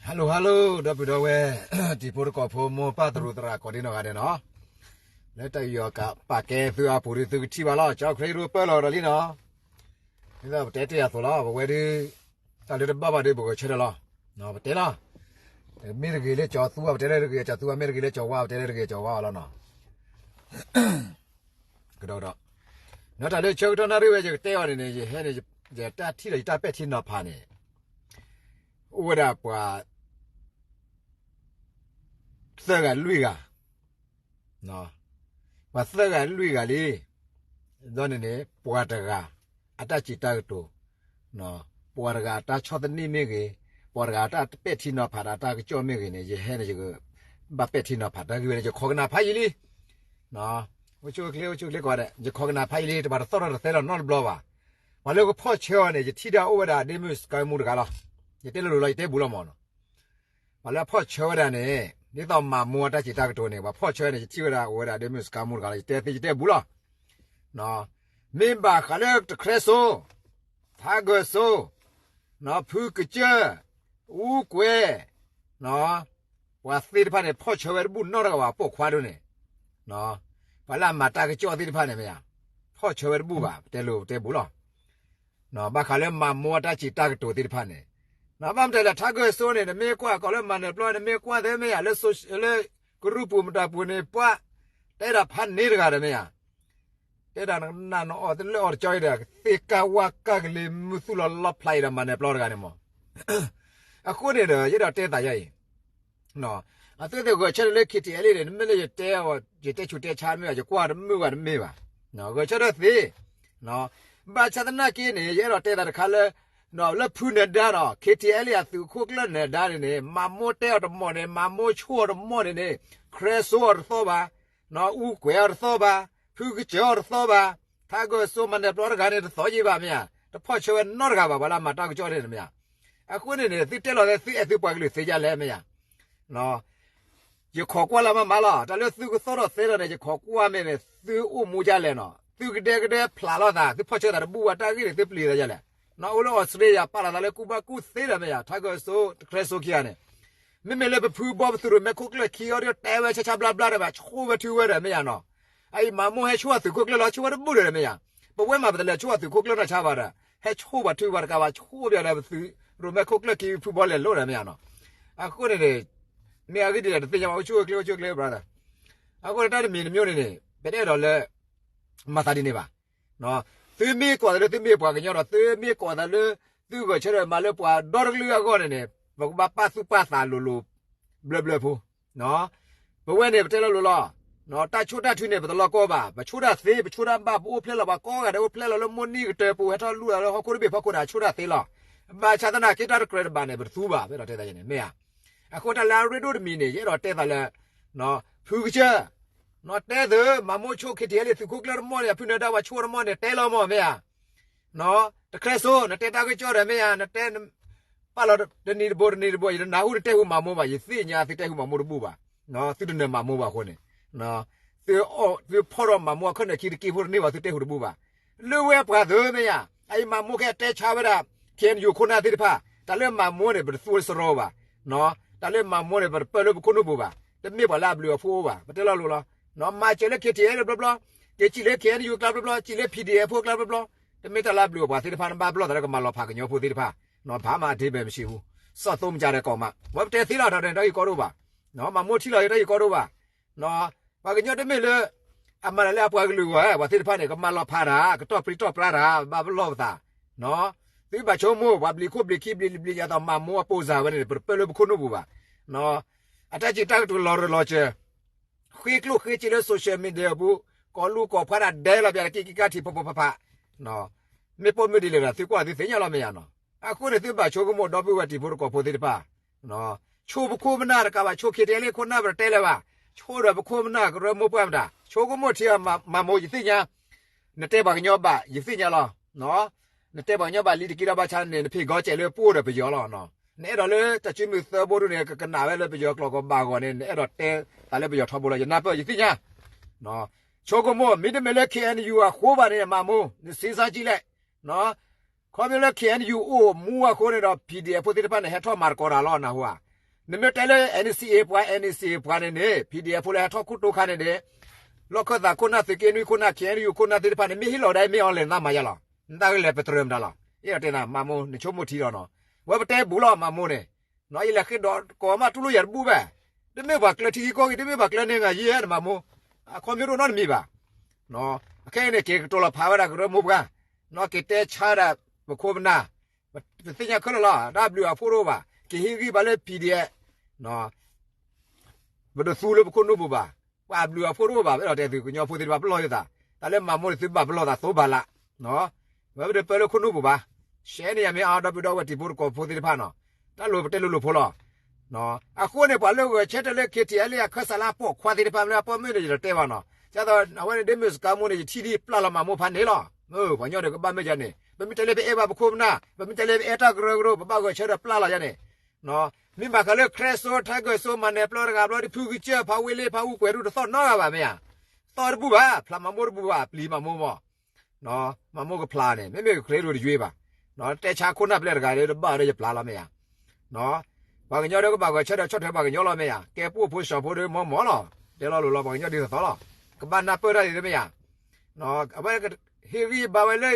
Hello hello ဒီပုၢ်ဒီဝဲၢ် တံၤဖိတကီၢ်ဖိ မိၢ်ပၢ်သရူးသရၣ် ကိးဒံနီၢ်ဂၤဒဲးနီၤ, လၢတၢ်ယူးယီၣ်ကးပာ်ကဲသုအပူၤဒီး သုကထံၣ်ဘၣ်လီၤ. ကၠီခရံာ်ရူပၢၢ်လီၤဒီးလံနီၤ, ဒ်သိးပတဲတ့ၢ်အသိးလီၤ. ပဝဲဒုး တၢ်လၢတဘၣ်ဘၣ်ဒီး ပဂဲၤဆၢထၢၣ်လီၤ. ပတဲလီၤ, မ့ၢ်တဂ့ၤလၢကၠီၤသူ ပတဲလၢတဂ့ၤကၠီၤသူ, မ့ၢ်တဂ့ၤလၢကၠီၤဝါ ပတဲလၢတဂ့ၤကၠီၤဝါအီၤလီၤနီၤ. ကဒီးကဒီး, နီၤ တၢ်လၢဆၢကတီၢ်နၣ်ရံၣ်ဝဲ ယကတဲအီၤန့ၣ်န့ၣ် ယဟဲန့ၣ် ယတၢ်ထံၣ်ဒီးယတၢ်ပဲာ်ထံနီၤဖးန့ၣ် အိၣ်ဝဲဒၣ်ပှၤ သၢဂၤလွံၢ်ဂၤ, ပှၤသၢဂၤလွံၢ်ဂၤလံ. ဒီးန့ၣ်န့ၣ် ပှၤတဂၤ အတၢ်စံးတၢ်ကတိၤ, ပှၤတဂၤအတၢ်ဆီၣ်သနံးမ့ၢ်ဂ့ၤ, ပှၤတဂၤအတၢ်ပဲာ်ထံနီၤဖးဒီးတၢ်ကစီၣ်မ့ၢ်ဂ့ၤန့ၣ် ယဟဲန့ၣ် ယကဘၣ်ပဲာ်ထံနီၤဖးတၢ်ဂ့ၢ်ဝဲန့ၣ် ယခိးကနၣ်ဖးယံာ်လံ. အိၣ်ဆူၣ်အိၣ်ချ့ အိၣ်ဆူၣ်အိၣ်ချ့ကိးဂၤဒဲး ယခိးကနၣ်ဖးယံာ်လံ, တဘၣ်တသီၣ်ထီၣ်တသဲထီၣ်နီတဘျီဘၣ်. ပှၤလၢကဖီၣ်ဆၢအီၤန့ၣ် ယထံၣ်ဒၣ်အိၣ်ဝဲဒၣ် ဒ့မုၣ်စကါမူတဂၤလီၤ. ယတဲလိၤလိၤလီၤ ယတဲဘူးလီၤမၢ်နီၤ. ပှၤလၢအဖီၣ်ဆၢဝဲဒၣ်န့ၣ် ဒ်သိးမၤမိၢ်အတၢ်စံးတၢ်ကတိၤန့ၣ် ပှၤဖီၣ်ဆၢန့ၣ် ယထံၣ်ဝဲဒၣ်အိၣ်ဝဲဒၣ် ဒ့မုၣ်စကါမူတဂၤလီၤ. ယတဲသ့ ယတဲဘူးလီၤ. မ့ၢ်ဘၣ်ဃးလၢတခရဲစိ, ထါဂၢၢ်စိ, ဖုကစၢၢ်, အူကွဲၤ, ပှၤသ့ၣ်တဖၣ်န့ၣ် ဖီၣ်ဆၢဝဲတဘူၣ်နီတဂၤဘၣ် ပိာ်ခွါဒိၣ်န့ၣ်, ပှၤလၢအမၤတၢ်ကစီၣ်သ့ၣ်တဖၣ်န့ၣ်မ့ၢ်ဧါ, ဖီၣ်ဆၢဝဲတဘူၣ်ဘၣ် ပတဲလိၤပတဲဘူးလီၤ. ဘၣ်ဃးလၢမၤမိၢ်အတၢ်စံးတၢ်ကတိၤသ့ၣ်တဖၣ်န့ၣ်, ဘၣ်မတၤလဲၣ် ထါဂၢၢ်စိန့ၣ် နမ့ၢ်ကွၢ်ကီးလၢမၤနၢၤပျီန့ၣ် မ့ၢ်ကွၢ်သ့မ့ၢ်ဧါ, လၢကရူၢ်ပူၤမတၤပူၤန့ၣ် ပှၤ တဲဒၣ်ဖးန့ၢ်တဂၤဒီးမ့ၢ်ဧါ, တဲဒၣ်နကနၣ်နအီၣ်လၢအီၤတကၠီအံၤဒီး သ့ၣ်ကၢ်ဝါကၢ်ကလံၤ မုၢ်သူၣ်လီၤလီဖျးအံၤဒီး မၤနၢၤပျီတဂၤန့ၣ်မး. အဃိန့ၣ်ဒီး ယအဲၣ်ဒိးတဲသးယါအံၤ အသုသ့ၣ်ဂဲၤဆၢထၢၣ်လၢ ခ့ထံအဲလ့ၣ်န့ၣ် နမ့ၢ်လၢယတဲအီၤ ယတဲဆူးတဲဆါမ့ၢ်ဘၣ် ယကွၢ်တမုာ်ဘၣ်တမ့ၢ်ဘၣ်, ဂဲၤဆၢထၢၣ်သ့. ဘၣ်ဆၣ်သနာ်က့န့ၣ် ယအဲၣ်ဒိးတဲသးတခါလၢ လၢဖုနၢၤဒါနီၤ ခ့ထံအဲလ့ၣ် အသုးခိၣ်ကျၢၢ်နၢၤဒါန့ၣ်န့ၣ် မၤမိၢ်တဲအီၤတမီၢ်န့ၣ် မၤမိၢ်ဆိၣ်အီၤတမီၢ်န့ၣ်န့ၣ် ခရဲစိအီၤတသီဘၣ်, အူကွဲၤအီၤတသီဘၣ်, ဖုကစၢၢ်အီၤတသီဘၣ်, ထါဂၢၢ်စိမၤနၢၤပျီတဂၤန့ၣ် တသီယံာ်ဘၣ်မ့ၢ်ဧါ, တဖီၣ်ဆၢဝဲနီတဂၤဘၣ် ပှၤလၢအမၤတၢ်ကစီၣ်န့ၣ်မ့ၢ်ဧါ. အဃိန့ၣ်န့ၣ် သုတဲလီၤသဲ သုအဲၣ်သုပှၤကလုာ်သ့ဒ်လဲၣ်မ့ၢ်ဧါ. ယခိးကွၢ်လၢမၤမၤလီၤ တၢ်လၢသုကသီၣ်ထီၣ်သဲထီၣ်န့ၣ် ယခိးကွၢ်မ့ၢ်န့ၣ် သုအိၣ်မူဒ်လဲၣ်နီၤ, သုကဒဲကဒဲဖျးလီၤသး သုဖီၣ်ဆၢသးတဘူၣ်ဘၣ် တၢ်ဂ့ၢ်န့ၣ် သုပျံၤသးဒ်လဲၣ်. အိၣ်လၢအီးစထြ့လယါ ပာ်လီၤသးလၢကူဘၣ်ကူသ့ဒီးမ့ၢ်ဧါ ထါဂၢၢ်စိ တခရဲစိခံဂၤန့ၣ် မ့မ့ၢ်လၢပဖုဘီပသုးရိၣ်မဲခိၣ်ကျၢၢ်ခံအီၤဒီး တဲဝဲဆါဆါဘျါဘျါဒီးဘၣ် ဆိၣ်ဝဲထုဝဲဒီးမ့ၢ်ဧါနီၤ. အအံၤမၤမိၢ်ဟဲဆိၣ်အသုးခိၣ်ကျၢၢ်လီၤ ဆိၣ်ဝဲတဘူၣ်ဒီးမ့ၢ်ဧါ. ပဝဲမၤပတလဲၤဆိၣ်အသုးခိၣ်ကျၢၢ်နီၢ်ဆါဘၣ်ဒီး ဟဲဆိၣ်ဘၣ်ထုဘၣ်တကးဘၣ် ဆိၣ်ဘၣ်ဒီးပသုးရိၣ်မဲခိၣ်ကျၢၢ်ခံဖုဘီလဲၤလိၤဒီးမ့ၢ်ဧါနီၤ. အဃိန့ၣ်န့ၣ် မ့ၢ်အဂ့ၢ်ဒ်လဲၣ်တသ့ၣ်ညါဘၣ် အိၣ်ဆူၣ်အိၣ်ချ့ အိၣ်ဆူၣ်အိၣ်ချ့ brother. အဃိန့ၣ်တၢ်တမံၤတမံၤန့ၣ်န့ၣ် ပတအဲၣ်ဒိးလၢ မၤသးဒ်န့ၣ်ဘၣ်. သုမ့ၢ်ကိးသးလၢသုမ့ၢ်ပှၤကညီဒီး သုမ့ၢ်ကိးသးလၢ သုဂဲၤဆၢထၢၣ်မၤလၢပှၤဒီတကလုာ်အဂီၢ်န့ၣ်န့ၣ် ပကဘၣ်ပာ်သူၣ်ပာ်သးလိၤလိၤ ဘျၢဘျၢဖိ ပဝဲန့ၣ် ပတဲလီၤလိၤလီၤ. တၢ်ဆိၣ်တၢ်ထုးန့ၣ် ပတလီၤကီဘၣ်, ပဆိၣ်တၢ်သ့ ပဆိၣ်တၢ်ဘၣ် ပအိၣ်ဖျဲၣ်လီၤ ပှၤကိးဂၤဒဲးအိၣ်ဖျဲၣ်လီၤလၢမိၢ်နံၤကတၢၢ်ပူၤ ဟဲထီၣ်လူၢ်လီၤလၢဟီၣ်ခိၣ်တဘ့ၣ်ဖီခိၣ်န့ၣ် အဆိၣ်တၢ်သ့လီၤ. ဘၣ်ဆၣ်သနာ်က့တၢ်တကြၢးတဘၣ်န့ၣ် ပတသူဘၣ် ပအဲၣ်ဒိးတဲသးန့ၣ် မ့ၢ်ဧါ. အဃိတၢ်လၢအရ့ဒိၣ်တမံၤန့ၣ် ယအဲၣ်ဒိးတဲသးလၢ ဖုကစၢၢ် နတဲသ့ မၤမိၢ်ဆိၣ် ခ့ထံအဲလ့ၣ် သုးခိၣ်ကျၢၢ်တမီၢ်န့ၣ် အဖုနၢၤဒါဝဲဆိၣ်တမီၢ်န့ၣ် တဲလီၤမ့ၢ်ဧါ. တခရဲစိ နတဲတၢ်ကစီၣ်ဒီးမ့ၢ်ဧါ, နတဲ ပာ်လီၤတနံၤတဘိတနံၤတဘိ ယတနၢ်ဟူနတဲဟူမၤမိၢ်ဘၣ်, ယသ့ၣ်ညါသုတဲဟူမၤမိၢ်တဘူၣ်ဘၣ်. သုတနၢၤမၤမိၢ်ဘၣ်အဃိန့ၣ် သုဖီၣ်ထီၣ်မၤမိၢ်အခီၣ်နၢၣ်ခံတက့ၢ်ဖိတန့ၢ်ဘၣ် သုတဲဟူတဘူၣ်ဘၣ်. လၢဝဲပှၤသ့မ့ၢ်ဧါ, အအံၤမၤမိၢ်ခဲအတဲဆါဝဲဒၣ် ခ့ၣ်အဲၣ်ယူၣ် ခိၣ်နၢ်သ့ၣ်တဖၣ်, တၢ်လၢမၤမိၢ်န့ၣ် ပတသူဝဲစရီဘၣ်. တၢ်လၢမၤမိၢ်န့ၣ် ပတပၢၢ်လၢပခိၣ်နူာ်ပူၤဘၣ်, တမ့ၢ်ပှၤလၢအဘျုးအဖှိၣ်အိၣ်ဘၣ်, ပတဲလီၤလိၤလီၤ. မၤစၢၤလၢ ခ့ၣ်ထံၣ်အဲလ့ၣ် ဘျီဘျီ, က့ၤစံၣ်လၢ ခ့ၣ်အဲၣ်ယူၣ် အကျါဘျီဘျီ, စံၣ်လၢ ပီၣ်ဒံၣ်အဲၣ် ဖိအကျါဘျီဘျီ, တမ့ၢ်တၢ်လၢအဘျုးအပှၤသ့ၣ်တဖၣ် နဘၣ်ပလီၢ်သးလၢကမၤလီၤဖးကညီဖိသ့ၣ်တဖၣ်, နဘၣ်မၤတ့ၢ်ဘၣ်မ့ၢ်ဆံးဘူး, စီၣ်သိမကၢ်ဒီးကီၢ်မး, ဝဲပတဲသ့လီၤ တၢ်တၢ်ဂ့ၢ်ကီဒိၣ်ဘၣ်, မၤမိၢ်ထံလီၤ တၢ်ဂ့ၢ်ကီဒိၣ်ဘၣ်. ပှၤကညီတမ့ၢ်လၢ အမၤတၢ်လၢအပှၤကလုာ်ဂီၢ် ပှၤသ့ၣ်တဖၣ်န့ၣ် ကမၤလီၤဖးတၢ် ကတီၢ်ပြံတီၢ်ပြါတၢ် ဘၣ်ပလီၢ်ပသး, သုဘၣ်ဆိကမိၣ် ပှၤဘျံးခိၣ်ဘျံးခံဘျံးဘျံးယၤသိးမၤမိၢ်အပိၢ်စၢ်ဝဲန့ၣ် ပတပၢၢ်လၢပခိၣ်နူာ်ပူၤဘၣ်. အတၢ်စံးတၢ်ကတိၤလီၤရၢၢ်လီၤစၢၤ ဃ့ကျိၣ်ဃ့စ့လၢ social media အပူၤ, ကိးလူၤကိးဖှါဒၣ်ဒဲလီၤပျး တက့ၢ်က့ၢ်ကၢ်ထံးဖးဖးဖးဖး, မ့ၢ်ပိာ်မုၣ်ဒ်လဲၣ်ဒီး သုကွၢ်သုသ့ၣ်ညါလီၤမ့ၢ်ဧါနီၤ. အဃိန့ၣ် သုဘၣ်ဆိကမိၣ် ဒီပုၢ်ဝဲၢ်တံၤဖိတကီၢ်ဖိသ့ၣ်တဖၣ်, ဆိပခိၣ်ပနၢ်တကးဘၣ် ဆိ ခ့ၣ်ထံၣ်အဲလ့ၣ် ခိၣ်နၢ်ပတတဲလၢၤဘၣ်, ဆိဒီးပခိၣ်ပနၢ်ကရၢမိၢ်ပှၢ်မတၤ ဆိကမိၣ်ထံအီၤမၤမိၢ် ယသ့ၣ်ညါ, နတဲပှၤကညီဘၣ် ယသ့ၣ်ညါလီၤ. နတဲပှၤကညီဘၣ်လံတက့ၢ်ဒီး ဘၣ်ဆၣ်န့ၣ် နဖံးကီကဲးလၢပအိၣ်ဒီးပယီၤလီၤ. နအဲၣ်ဒိးလၢတၢ်စုမုၢ်သၢဘိဒူၣ်န့ၣ် ကကနၣ်ဝဲလၢပယီၤကျိာ်ကဘၣ်ဂီၢ်န့ၣ် နအဲၣ်ဒိးတဲသးလၢပယီၤထီဘိလီၤ ယနၢ်ပၢၢ် ယသ့ၣ်ညါ. ဆိကမိၣ် မ့တမ့ၢ်လၢ ခ့ၣ်အဲၣ်ယူၣ် အဃိဘၣ်န့ၣ် မၤမိၢ် နစ့စါကံလဲၣ်. ခီဖျိလၢ ခ့ၣ်အဲၣ်ယူၣ် အိၣ်မူအဃိန့ၣ်ဒီး ပီၣ်ဒံၣ်အဲၣ် ဖိသ့ၣ်တဖၣ်န့ၣ် ဟဲထီၣ်မၤသကိးတၢ်လီၤ နၢ်ဟူဧါ. နမ့ၢ်တဲလၢ NCA ပှၤ NCA ပှၤန့ၣ်န့ၣ် PDF ဖိလၢဟဲထီၣ်ခိၣ်တိခါန့ၣ်န့ၣ် လီၢ်ခၢၣ်သးခိၣ်နၢ် သုးက့နွံခိၣ်နၢ် KNU ခိၣ်နၢ်သ့ၣ်တဖၣ်န့ၣ် မ့ၢ်ဟ့ၣ်လီၤဒၣ် မ့ၢ်အီၤလဲၤနသးမၤယါလီၤ. နတၢ်ဂ့ၢ်လဲၤပတြၢၤမတၤလီၤ. အ့ၣ်တဲနၤ မၤမိၢ် နဆိကမိၣ်ထံဒီးနီၤ, ဝဲပတဲဘူးလီၤ မၤမိၢ်န့ၣ်, ယလဲၤဃ့ဒီးကိးမးတူၢ်လိာ်ယၤတဘူၣ်ဘၣ်. တမ့ၢ်ပှၤကျၢၤထံဂ့ၢ်ကီၢ်ဂ့ၢ် တမ့ၢ်ပှၤကျၢၤန့ၢ်ဂၤယဲၢ် နမၤမိၢ်, အခီပညီတအိၣ်နီတမံၤဘၣ်. အခဲအံၤန့ၣ် က့ၤကတိၤလီၤဖးဝဲဒၣ်ကရၢမိၢ်ပှၢ်, က့ၤတဲဆါဒၣ်ပခိၣ်ပနၢ်, ပသ့ၣ်ညါခဲလၢာ်လီၤ တၢ်ဘျုးအဖှိၣ်တအိၣ်ဘၣ်, က့ၤဟ့ၣ်ဂံၢ်ဘါလၢ PDF ပတသူလၢပခိၣ်နူာ်ပူၤဘၣ်, ပှၤဘျုးအဖှိၣ်တအိၣ်ဘၣ်, အဲၣ်ဒိးတဲသုကညီဖိသ့ၣ်တဖၣ်ပလီၢ်ယသး, တၢ်လၢမၤမိၢ်န့ၣ်သုဘၣ်ပလီၢ်သးသိဘၣ်လၢ်, ဝဲပတပၢလၢခိၣ်နူာ်ပူၤဘၣ်, ရှဲန့ၣ်ယမ့ၢ်အါဒီပုၢ်ဒီဝဲၢ်တံၤဖိသကိးဖိသ့ၣ်တဖၣ်နီၤ, တၢ်လိၤပတဲလိၤလိၤဖိလီၤ. အဃိန့ၣ် ပှၤလၢဂဲၤဆၢထၢၣ်လၢ KTLA အခၢၣ်စးလၢအပိာ်ခွါသ့ၣ်တဖၣ်လၢအပိာ်မုၣ်န့ၣ် ယတတဲဘၣ်နီၤ, ဒ်သိးအဝဲန့ၣ်ဒ်မုၢ်စကါမိၢ်န့ၣ် ယထံၣ်ဒ်ပျၢ်လီၤမၤမိၢ်ဖးန့ၣ်လီၤ. ပှၤကညီဒီးကဘၣ်မ့ၢ်ယၤန့ၣ် ပမ့ၢ်တဲလၢပအဲၣ်ဘၣ်ပခိၣ်ပနၢ် ပမ့ၢ်တဲလၢပအဲၣ်တၢ်ကရၢကရိ ပဘၣ်ဂဲၤဆၢထၢၣ်ပျၢ်လီၤယၤန့ၣ် မ့ၢ်ဘၣ်ဃးလၢ ခရဲစိ ထါဂၢၢ်စိ မၤနၢၤပျီတဂၤဘျီ ဒ်ဖုဂံၢ်စၢၢ် ဖးဝ့လ့ ဖးအူကွဲးဒူၣ်တသီၣ်နီတဂၤဘၣ်မ့ၢ်ဧါ, သီၣ်တဘူၣ်ဘၣ် ဖျးမၤမိၢ်တဘူၣ်ဘၣ် ပျံၤမၤမိၢ်မီၢ်, မၤမိၢ်ကဖျးန့ၣ် မ့မ့ၢ်ကရ့ဒိၣ်တယွ့ဘၣ်, တဲဆါခိၣ်နၢ်ပျဲၢ်တဂၤဒီးတဘၣ်ဒီးယပျၢ်လီၤမ့ၢ်ဧါ, ပှၤကညီဒီးကဘၣ်ဂဲၤဆၢထၢၣ်ဆီၣ်ထွဲပှၤကညီလီၤမ့ၢ်ဧါ, ကဲပှိၢ်ဖိစီၤဖိဒီးမီၢ်မီၢ်လီၤ, တဲလီၤလိၤလီၤ ပှၤကညီဒ်သိးသိးလီၤ, ကဘၣ်နၢ်ပၢၢ်တၢ်ဒ်သိးမ့ၢ်ဧါ, အဝဲဟ့ၣ်ဂံၢ်ဘါဝဲလၢ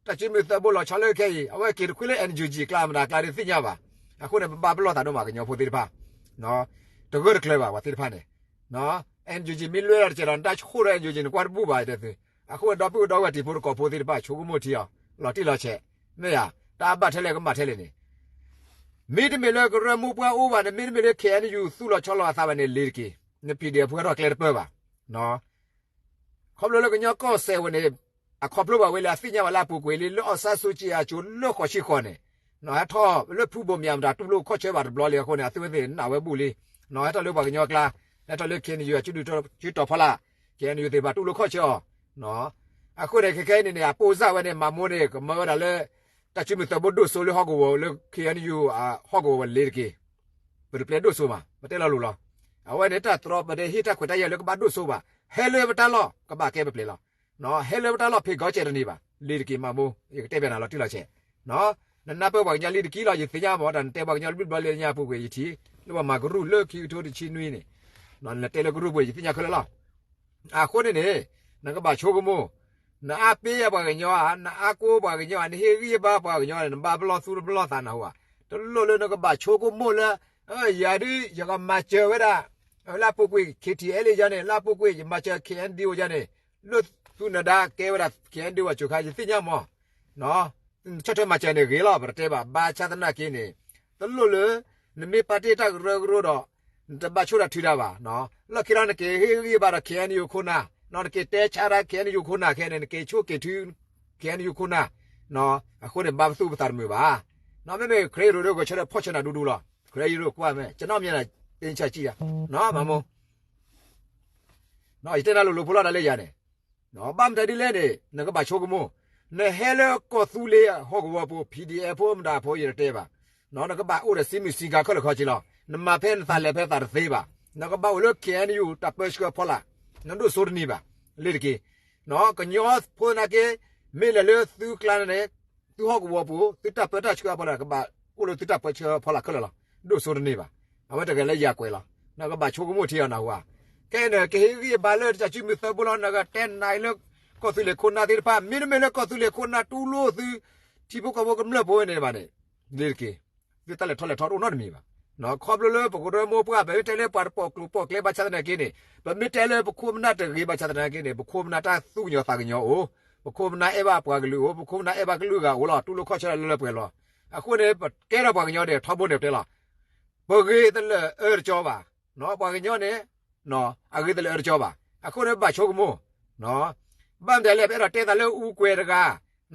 တၢ်စုမုၢ်သၢဘိလီၤဆီလၢခဲအံၤ အဝဲက့ၤတခွံလၢ NUG ကျါမတၤကျါဒ်သ့ၣ်ညါဘၣ်, အဃိန့ၣ် ပဘၣ်ပလီၢ်သးဒိၣ်မးကညီဖိသ့ၣ်တဖၣ်, တဂၢၢ်တကျၢၤဘၣ်ပှၤသ့ၣ်တဖၣ်န့ၣ်, NUG မ့ၢ်လွဲၢ်ဒီးတစဲးဒီး နတၢ်ဆိၣ်ဒီး NUG နကွၢ်တဘူၣ်ဘၣ်တဲသု, အဃိဒီပုၢ်ဒီဝဲၢ်တံၤဖိသကိးဖိသ့ၣ်တဖၣ် ဆိကမိၣ်ထံအီၤ လီၤတံၢ်လီၤဆဲး, မ့ၢ်ဧါ, တၢ်ဘၣ်ထဲလဲၣ်ကမၣ်ထဲလဲၣ်န့ၣ် မ့တမ့ၢ်လၢကရၢမိၢ်ပှၢ်အိၣ်ဘၣ်န့ၣ် မ့တမ့ၢ်လၢ KNU သူၣ်လီၤဆီလီၤအသးဘၣ်န့ၣ် လ့ၤတက့ၤ, န PDF ဖိဟဲထီၣ်ကျဲတပၢၢ်ဘၣ်, ခီဖျိလၢကညီကီၢ်စဲၣ်ဝဲန့ၣ် အခီဖျိဘၣ်ဝဲလၢအသ့ၣ်ညါဘၣ်လၢအပူၤကွံာ်လံ လၢအောင်ဆန်းစုကြည်အစိၤလၢဃိးဆံဃိးန့ၣ်, ဟဲထီၣ်လၢဖုဘိၣ်မၠးမတၤတူၢ်လိာ်ခီၣ်ဆၢဘၣ်တဘျီလံအဃိန့ၣ် အသုဝဲသ့ၣ်နာ်ဝဲဘူၣ်လံ, ဟဲထီၣ်လၢပှၤကညီအကျါ, ဟဲထီၣ်လၢ KNU အစုဒုၣ်စုတီၤဖီလာ်, KNU သ့ၣ်တဖၣ်တူၢ်လိာ်ခီၣ်ဆၢအီၤ, အဃိန့ၣ် ခဲခဲအံၤန့ၣ်န့ၣ် အပိၢ်စၢ်ဝဲန့ၣ် မၤမိၢ်န့ၣ် ကမၢဝဲဒၣ်လၢ တၢ်စုမုၢ်သၢဘိဒိၣ်စိလၢဟီၣ်ကဝီၤလၢ KNU ဟီၣ်ကဝီၤဝဲလ့ၤတက့ၤ, ပတပျဲဒိၣ်စိမး ပတဲလီၤလိၤလီၤ, အဝဲန့ၣ်တၢ်တြီပတဟ့ၣ်တၢ်ခွဲးတၢ်ယာ်လၢကဘၣ်ဒိၣ်စိဘၣ်, ဟဲလၢပတၢ်လီၢ် ကဘၣ်ကဲပပျဲလီၤ, ဟဲလၢပတၢ်လီၢ်ဖံးကီးစဲးတန့ၢ်ဘၣ်, လ့ၤတက့ၤမၤမိၢ် ယကတဲဘၣ်နၤလီၤတံၢ်လီၤဆဲး, နနၢ်ပၢၢ်ပှၤကညီလံတက့ၢ်လီၤ ယသ့ၣ်ညါမး တၢ်နတဲပှၤကညီတဘျုးဘျီလၢညါပူၤကွံာ်ယထံၣ်, လၢပှၤမၤကရူၢ်လၢခံကထိတဆံနွံန့ၣ်, နတဲလၢကရူၢ်ပူၤယသ့ၣ်ညါခဲလၢာ်လီၤ, အဃိန့ၣ်န့ၣ်, နကဘၣ်ဆိကမိၣ်, နအါပ့ၤယၤပှၤကညီဧါ, နအါကိးပှၤကညီဧါ, နဟ့ၣ်ဂံၢ်ဘါပှၤကညီန့ၣ် နဘၣ်ပလီၢ်သူၣ်ပလီၢ်သးနဟူဧါ, တလိၣ်လၢနကဘၣ်ဆိကမိၣ်လၢ, ယၤဒ်ယကမၤစၢၤဝဲဒၣ်, လၢအပူၤကွံာ် KTLA ယၤန့ၣ် လၢအပူၤကွံာ် ယမၤစၢၤ KNDO ယၤန့ၣ်, လၢသုနဒါကဲဝဲဒၣ် KNDO အစိၤခါ ယသ့ၣ်ညါမး ဆီၣ်ထွဲမၤစၢၤန့ၣ်ဂ့ၤလီၤ ပတတဲဘၣ် ဘၣ်ဆၣ်သနာ်က့န့ၣ်, တလိၣ်လၢ နမ့ၢ်ပာ်တ့ၢ်တၢ်ကရၢကရိဒီး, နတဘၣ်ဆိၣ်တၢ်ထုတၢ်ဘၣ်, လီၢ်ခံဒီးနက့ၤဟ့ၣ်ဂံၢ်ဘါဒီး KNU ခိၣ်နၢ်, နက့ၤတဲဆါတၢ် KNU ခိၣ်နၢ်ခဲန့ၣ် နက့ၤဆိၣ်က့ၤထု KNU ခိၣ်နၢ်, အဃိန့ၣ် ဘၣ်ပသူၣ်ပသးတမုာ်ဘၣ်, မ့မ့ၢ်ခရံာ်ရူးဒီးဂဲၤဆၢထၢၣ်ဖီၣ်ဆၢနၤဒူဒူလီၤ, ခရံာ်ရူးကွၢ်မဲာ် ကနီၣ်မ့ၢ်နၤ ပ့ဆၢကံယၤ, မၤမိၢ် ယတဲနၤလိၤလိၤဖိလီၤတၢ်လၢယၤန့ၣ်, ဘၣ်မတၤဒ်လဲၣ်န့ၣ် နကဘၣ်ဆိကမိၣ်, နဟဲလၢကီၢ်သူလ့ၤဟီၣ်ကဝီၤပူၤ PDF ဖိမတၤဖိယတတဲဘၣ်, နကဘၣ်အိၣ်ဒီးစံမုၢ်စံဂၤခဲလၢာ်ခဲဆ့လီၤ, နမၤဖဲနသးလဲၤဖဲသးတသ့ဘၣ်, နကဘၣ်အိၣ်လၢ KNU တၢ်ပၢဆှၢဖီလာ်, နဒိၣ်စိတန့ၢ်ဘၣ်, လ့ၤတက့ၤ, ကညီဖိသနာ်က့, မ့ၢ်လဲၤလၢသုကျါန့ၣ် သုဟီၣ်ကဝီၤပူၤ သုတၢ်ပၢတၢ်ဆှၢအဖီလာ် ကဘၣ်အိၣ်လၢသုတၢ်ပၢဆှၢဖီလာ်ခဲလၢာ်လီၤ, ဒိၣ်စိတန့ၢ်ဘၣ်, အဝဲတဂၤလၢယၤကွဲးလီၤ, နကဘၣ်ဆိကမိၣ်ထံအီၤနၢ်ဟူဧါ, ခဲအံၤန့ၣ် ကဟ့ၣ်ဂံၢ်ဘါလၢတၢ်စုမုၢ်သၢဘိလီၤ နကတဲနၤအံၤလၢ ကီၢ်သူလ့ၤခိၣ်နၢ်သ့ၣ်တဖၣ် မ့တမ့ၢ်လၢကီၢ်သူလ့ၤခိၣ်နၢ်တူၢ်လိာ်သု ထံဖိကီၢ်ဖိကမျၢၢ်ဖိန့ၣ်ဘၣ်န့ၣ်, လ့ၤတက့ၤ, သုတၢ်လဲၤထီၣ်လဲၤထီတအိၣ်နီတမံၤဘၣ်, ခီဖျိလၢပကရၢမိၢ်ပှၢ် ပမ့ၢ်တဲလၢပှၤတပိာ်ကျိၤပိာ်ကျဲဘၣ်ဆၣ်သနာ်က့န့ၣ်, ပမ့ၢ်တဲလၢပခိၣ်ပနၢ်တဂ့ၤဘၣ်ဆၣ်သနာ်က့န့ၣ် ပခိၣ်ပနၢ်တၢ်သူၣ်ကညီၤသးကညီၤအိၣ်, ပခိၣ်ပနၢ်အဲၣ်ဘၣ်ပှၤကလုာ်အိၣ်, ပခိၣ်ပနၢ်အဲၣ်ဘၣ်ကလုာ်ဂၤအိၣ်လီၤ တူၢ်လိာ်ခီၣ်ဆၢလၢလၢပှဲၤပှဲၤလီၤ, အဃိန့ၣ် ပကဲထီၣ်ပှၤကညီဒဲးထီဘိန့ၣ်တဲလီၤ, ပဂ့ၤတလၢာ်အၢတကၠီဘၣ်, ပှၤကညီန့ၣ်, အဂ့ၤတလၢာ်အၢတကၠီဘၣ်, အဃိန့ၣ် ဘၣ်ဆိကမိၣ်, ဘၣ်မတၤလဲၣ် ပအဲၣ်ဒိးတဲသးလၢအူကွဲၤတဂၤ,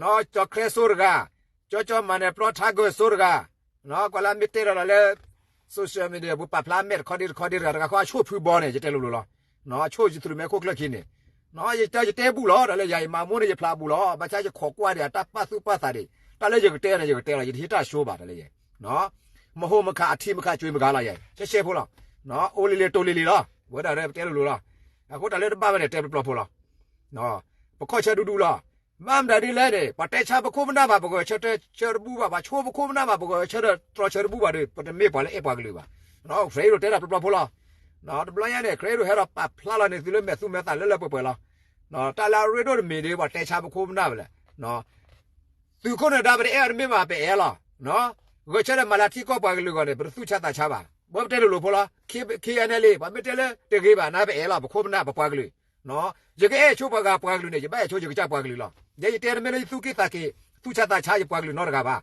ကၠီၤခရဲစိတဂၤ, ကၠီၤကၠီၤမၤနၢၤပျီထါဂၢၢ်စိတဂၤ, ကွၢ်လၢအမ့ၢ်တဲဒီးလီၤလၢ social media ပူၤ ပာ်ဖျါမဲာ်တခီဒ့တခီဒ့တဂၤတဂၤဃီ အဆိၣ်ဖုဘီန့ၣ် ယတဲလိၤလိၤလီၤ, ဆိၣ်ယသရူးမဲာ်ခိၣ်ချၢခံန့ၣ်, ယတဲယတဲဘူၣ်လီၤ တၢ်လၢယၤအံၤ မၤမိၢ်န့ၣ် ယဖျးဘူၣ်လီၤ ဘၣ်ဆၣ်ယခိးကွၢ်ဒံးအတၢ်ပာ်သူၣ်ပာ်သးဒံး တၢ်လၢယကတဲန့ၣ် ယကတဲလီၤ ယတဟ့ၣ်တၢ်ဆိဘၣ်တၢ်လၢယဲ မဟိမခးအထံမခးကွံမခးလီၤယဲ ရှဲရှဲဖိလီၤ, အိၣ်လံလံတိၢ်လံလံလီၤ ဝဲဒၣ်ပတဲလိၤလိၤလီၤ, အဃိတၢ်လၢတဘၣ်ဝဲန့ၣ် တဲပျီပျီဖိလီၤ, ပခီၣ်ဆၢဒူဒူလီၤ, ဘၣ်မတၤဒ်လဲၣ်န့ၣ် ပှၤတဲဆါပခိၣ်ပနၢ်ဘၣ် ပဂဲၤဆၢထၢၣ်ဆၢတဘူၣ်ဘၣ် ပှၤဆိပခိၣ်ပနၢ်ဘၣ် ပဂဲၤဆၢထၢၣ်တြီဆၢတဘူၣ်ဘၣ်ဒီး ပတမ့ၢ်ပှၤလၢအဲၣ်ပှၤကလုာ်ဘၣ်, ခရံာ်အိၣ်တဲတၢ်ပျီပျီဖိလီၤ. တဘျီညါန့ၣ် ခရံာ်အိၣ်ဟဲဒီးပာ်ဖျါလီၤန့ၢ်သုလၢမဲာ်သူမဲာ်သးလၢလၢပှဲၤပှဲၤလီၤ. တၢ်လၢအရ့ဒိၣ်တမံၤဒ်ပှၤတဲဆါပခိၣ်ပနၢ်ဝဲလဲၣ်. သုးခိၣ်နၢၤဒါပတအဲၣ်အီၤတမ့ၢ်ဘၣ် ပအဲၣ်လီၤ. ဂဲၤဆၢထၢၣ်မၤလၢထံကီၢ်ပှၤကလုာ်အဂီၢ်န့ၣ် ပတသူၣ်ဆါသးဆါဘၣ်. ဘၣ်ပတဲလိၤလိၤဖိလီၤ. ခ့ ခ့ၣ်အဲၣ်နဲၣ်လ့ၣ် ပှၤမ့ၢ်တဲလၢတဂ့ၤဘၣ်န့ၣ် ပအဲၣ်လီၤ ပခိၣ်ပနၢ်ပပှၤကလုာ် ယကအဲၣ်ဆိပှၤဂၤပှၤကလုာ်န့ၣ် ယဘၣ်အဲၣ်ဆိယကစၢ်ပှၤကလုာ်လီၤ. ယဲယတဲတမ့ၢ်လၢယသူၣ်က့ၣ်သးက့ၤ သူၣ်ဆါသးဆါယပှၤကလုာ်နီတဂၤဘၣ်.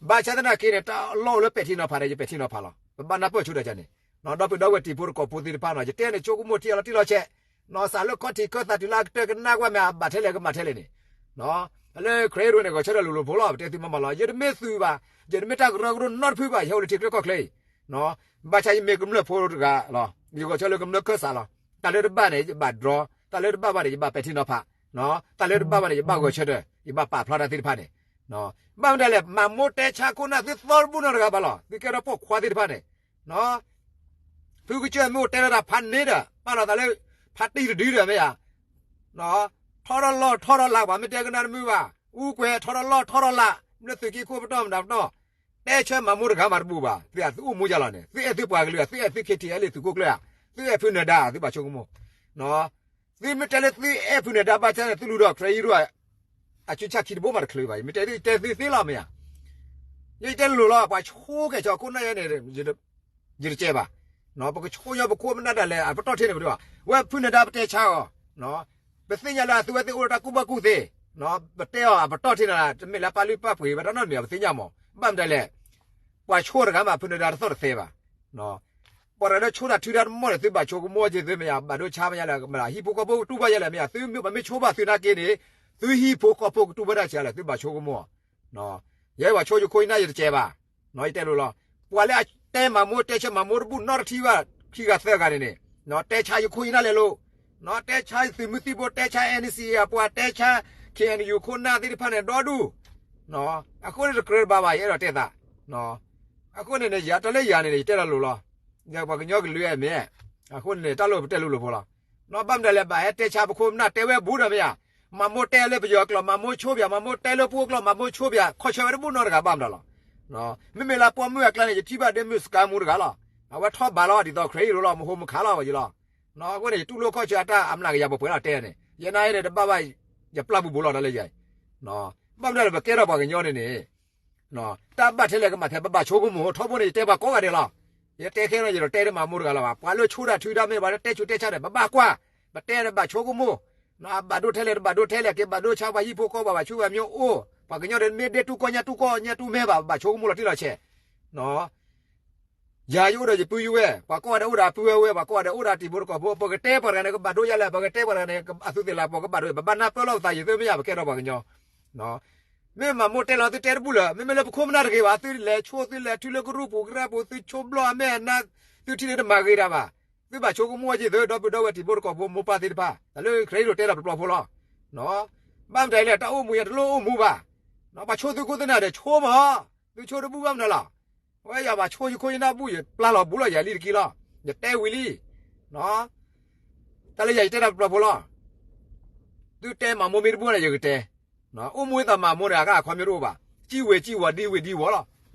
ဘၣ်ဆၣ်သနာ်က့န့ၣ် တၢ်လီၢ်အိၣ်လၢပဲာ်ထံနီၤဖးန့ၣ် ယပဲာ်ထံနီၤဖးလီၤ. ပဘၣ်နၢ်ပၢၢ်ဆိဒီးယၤန့ၣ် ဒီပုၢ်ဒီဝဲၢ်တံၤဖိသကိးဖိသ့ၣ်တဖၣ်နီၤ ယတဲန့ၣ် ဆိကမိၣ်ထံအလီၤတံၢ်လီၤဆဲး နီၤ စးလၢခီၣ်ထံးခၢၣ်သးတုၤလၢအကတၢၢ်ကနၣ်ကွၢ်မ့ၢ်အဘၣ်ထဲလဲၣ်ကမၤထဲလဲၣ်န့ၣ် လၢခရံာ်အိၣ်န့ၣ် ဂဲၤဆၢထၢၣ်လိၤလိၤဖိလီၤ ပတဲသုမးမးလီၤ. ယတမ့ၢ်သုးဘၣ်, ယတမ့ၢ်တၢ်ကရၢကရိနီတဖုဘၣ် ယဟဲအိၣ်လၢထံချၢကီၢ်ချၢအံၤ ဘၣ်ဆၣ်ယမ့ၢ်ကမျၢၢ်ဖိတဂၤလီၤ. ယဂဲၤဆၢထၢၣ်လၢကမျၢၢ်ခၢၣ်စးလီၤ. တၢ်လၢတဘၣ်န့ၣ် ယဘၣ်ဒြီ, တၢ်လၢတဘၣ်ဘၣ်န့ၣ် ယဘၣ်ပဲာ်ထံနီၤဖး, တၢ်လၢတဘၣ်ဘၣ်န့ၣ် ယဘၣ်ဂဲၤဆၢထၢၣ် ယဘၣ်ပာ်ဖျါတၢ်သ့ၣ်တဖၣ်န့ၣ် ဘၣ်မနုၤလဲၣ် မၤမိၢ်တဲဆါခိၣ်နၢ်သုသီတဘူၣ်နီတဂၤဘၣ်လီၤ. သုကဲထီၣ်ပိာ်ခွါသ့ၣ်တဖၣ်န့ၣ် ဖုကစၢၢ်မ့ၢ်အိၣ်တဲလီၤတၢ်ဖးန့ၣ်ဒီး ပာ်လီၤသးလၢ ဖးတံၢ်တဒုဒီးမ့ၢ်ဧါ ထီထီၣ်လီၢ်ထီထီၣ်လး ပှၤမ့ၢ်တဲကနၣ်တမုာ်ဘၣ်, အူကွဲၤထီထီၣ်လီၢ်ထီထီၣ်လး လၢသုးက့ခိၣ်ပတီၢ်မတၤပတီၢ်, တဲဆၢမၤမိၢ်တဂၤမးတဘူၣ်ဘၣ်. သု သုအိၣ်မူယါလီၤန့ၣ် သုအဲၣ်သုပှၤကလုာ် သုအဲၣ်သု ခ့ထံအဲလ့ၣ် သုးခိၣ်ကျၢၢ်ဧါ, သုအဲၣ်ဖုနၢၤဒါ သုဘၣ်ဆိကမိၣ် သုမ့ၢ်တဲလၢသုအဲၣ်ဖုနၢၤဒါဘၣ်ဆၣ်န့ၣ် သုလူၤဒီးခရံာ်ယရူၢ် အစုဆၣ်ခံတဘိမးတချုးဘၣ်. ယမ့ၢ်တဲသု ယတဲသုသ့လီၤမ့ၢ်ဧါ. ယတဲလိၤလိၤလီၤ ပှၤဆိကဲၤဆိခိၣ်နၢ်ယဲန့ၣ် ယတကဲဘၣ်. ပကဆိကမိၣ်ပခိၣ်ပနၢ်ဒၣ်လဲာ် အပတီၢ်ထဲန့ၣ်ပဒိၣ်, ဝဲဖုနၢၤဒါပတဲဆါအီၤ, ပသ့ၣ်ညါလၢအသုဝဲသ့ၣ်အိၣ်ဒီးတၢ်ကူၣ်ဘၣ်ကူၣ်သ့, ပတဲအီၤအပတီၢ်ထဲန့ၣ် တမ့ၢ်လၢပာ်လုၢ်ပာ်ပှ့ၤဝဲတၢ်နီတမံၤ ပသ့ၣ်ညါမး, ဘၣ်မနုၤလဲၣ်, ပှၤဆိတဂၤမး ဖုနၢၤဒါတသီၣ်တသဲဘၣ်. ပှၤတဂၤလၢဆိတၢ်ထုတၢ်တမီၢ်န့ၣ် သုဘၣ်ဆိကမိၣ်က့ၤသုမ့ၢ်ဧါ, ဘၣ်ဒိဆါမ့ၢ်ညါလၢ ဟံၣ်ဖိဃီဖိကတူၢ်ဘၣ်ယဲလဲၣ်မ့ၢ်ဧါ, သုမ့ၢ်ပှၤမ့ၢ်ဆိဘၣ်သုနာ်က့န့ၣ် သုဟံၣ်ဖိဃီဖိကတူၢ်ဘၣ်တၢ်ဆံးလဲၣ် သုဘၣ်ဆိကမိၣ် ယဲပှၤဆိယခိၣ်ယနၢ်ယတကဲဘၣ်, ယတဲလိၤလီၤ. ပှၤလၢအတဲမၤမိၢ်တဲဆါမၤမိၢ်တဘူၣ်နီတထံၣ်ဘၣ် ခံဂၤသၢဂၤန့ၣ်န့ၣ်, တဲဆါယခိၣ်ယနၢ်လဲၤလိၤ, တဲဆါသုးမုၢ်သံၣ်ဘိ တဲဆါ NCA အပှၤ တဲဆါ KNU ခိၣ်နၢ်သ့ၣ်တဖၣ်န့ၣ် ဒီဒူၣ်, အဃိန့ၣ်တကြၢးတဘၣ်ဘၣ် ယအဲၣ်ဒိးတဲသး, အဃိန့ၣ်န့ၣ် ယၤတၢ်လၢယၤန့ၣ်န့ၣ် ယတဲလီၤလိၤလီၤ, ယပှၤကညီကလုာ်အဲၣ်မ့ၢ်, အဃိန့ၣ်န့ၣ် တၢ်လိၣ်ပတဲလိၤလိၤဖိလီၤ. ဘၣ်မနုၤလဲၣ် ဘၣ်ဟဲတဲဆါပခိၣ်ပနၢ်တဲဝဲဘူးဒီးမ့ၢ်ဧါ, မၤမိၢ်တဲလၢပယီၤကျိာ် မၤမိၢ်ဆိပၠး မၤမိၢ်တဲလၢပှိၢ်ကျိာ် မၤမိၢ်ဆိပၠး ခီဆၢဝဲတဘူၣ်နီတဂၤဘၣ်မနုၤလီၤ. မ့မ့ၢ်လၢပှၢ်မုၢ်အကျါန့ၣ် ယထံၣ်ဘၣ်ဒ့မုၣ်စကါမူတဂၤလီၤ. အဝဲထီၣ်ဘးလီၤ ဒ်သိးခရံာ်အံၤလိၤလီၤ မဟိမခးလီၤဝဲယံၤလီၤ. အဃိန့ၣ် ယတူၢ်လိာ်ခီၣ်ဆၢအတၢ်အမျးကယၤပှဲၤပှဲၤလီၤတဲန့ၣ် ယနာ်အံၤန့ၣ် တဘၣ်ဘၣ် ယပျၢ်ဘူးဘူးလီၤတၢ်လၢယၤအံၤ, ဘၣ်မနုၤလဲၣ် ပကဲထီၣ်ပှၤကညီန့ၣ်န့ၣ် တၢ်ဘၣ်ထဲလဲၣ်ကမၤထဲ ပဘၣ်ဆိကမိၣ်ထီဘိန့ၣ် ယတဲပှၤကိးဂၤဒဲးလီၤ. ယတဲခဲလၢာ် ယတတဲတမၤမိၢ်တဂၤလၢၤဘၣ်. ပှၤလၢဆိတၢ်ထုတၢ်မ့ၢ် ပှၤလၢတဲဆူးတဲဆါဒီး ပဘၣ်ကွၢ်, ပတဲဒီးဘၣ်ဆိကမိၣ်, ဘၣ်ဒိထဲလဲၣ် တဘၣ်ဒိထဲလဲၣ် က့ၤဘၣ်ဒိဆါပှၤဟံၣ်ဖိဃီဖိ ဘၣ်ဆူးဘၣ်မံအိၣ်, ပှၤကညီဒီးမ့ၢ်ဒဲတူၢ်ကီၢ်ညါတူၢ်ကီၢ်ညါတူၢ်မဲဘၣ် ဘၣ်ဆိကမိၣ်လီၤတံၢ်လီၤဆဲး ယၤယအိၣ်ဒီးယပုၢ်ယဝဲၢ်, ပှၤကိးဂၤဒဲးအိၣ်ဒီးပုၢ်ဝဲၢ်, ပှၤကိးဂၤဒဲးအိၣ်ဒီးတံၤဖိသကိးဖိ, ပကတဲပှၤတဂၤန့ၣ် ကဘၣ်ဒိယၤလဲၣ်, ပကတဲပှၤတဂၤန့ၣ် အသုသ့ၣ်လၢပှၤကဘၣ်ဒိ, ပဘၣ်နၢ်ပၢၢ်လိာ်ပသး ယသုမ့ၢ်ယၤ ပကဲထီၣ်ပှၤကညီ, မ့ၢ်မၤမိၢ်တဲလီၤသုတဲတဘူၣ်လၢၤ, မ့မ့ၢ်လၢပခိၣ်ပနၢ်တဂ့ၤဘၣ်, သုလဲၤဆိသုလဲၤထုလၢကရူၢ်ပူၤကရၢ်ပူၤ သုဆိဘျီအမဲာ်နါ, သုထံၣ်န့ၣ်တမၤဂ့ၤတၢ်ဘၣ်, သုဘၣ်ဆိကမိၣ်ဝဲက့ၤသု ဒီပုၢ်ဒီဝဲၢ်တံၤဖိသကိးဖိမိၢ်ပၢ်သ့ၣ်တဖၣ်, တၢ်လၢခရံာ်ဒိၣ်တဲလီၤတဘျီဖိလီၤ. ဘၣ်မတၤလဲၣ် တၢ်အိၣ်မူယၤတလိၣ်အိၣ်မူဘၣ်, ပှၤဆိသုခိၣ်သုနၢ်ဒီးဆိမး, သုဆိတဘူၣ်ဘၣ်မနုၤလီၤ. အဝဲယၤဘၣ်ဆိယခိၣ်ယနၢ်ဘူၣ် ယပျၢ်လီၤဘူးလီၤယၤလံတက့ၢ်လီၤ. ယတဲဝံၤလံ. တၢ်လၢယၤယတဲတၢ်တဘျီဖိလီၤ. သုတဲမၤမိၢ်မ့ၢ်တဘူၣ်န့ၣ် ယကတဲ, အိၣ်မူအသးမၤမိၢ်ဒီးအဂၤအခီမ့ၢ်တအိၣ်ဘၣ်, စံၣ်ဝဲစံၣ်ဝီၤ ဒံဝဲဒံဝီၤလီၤ.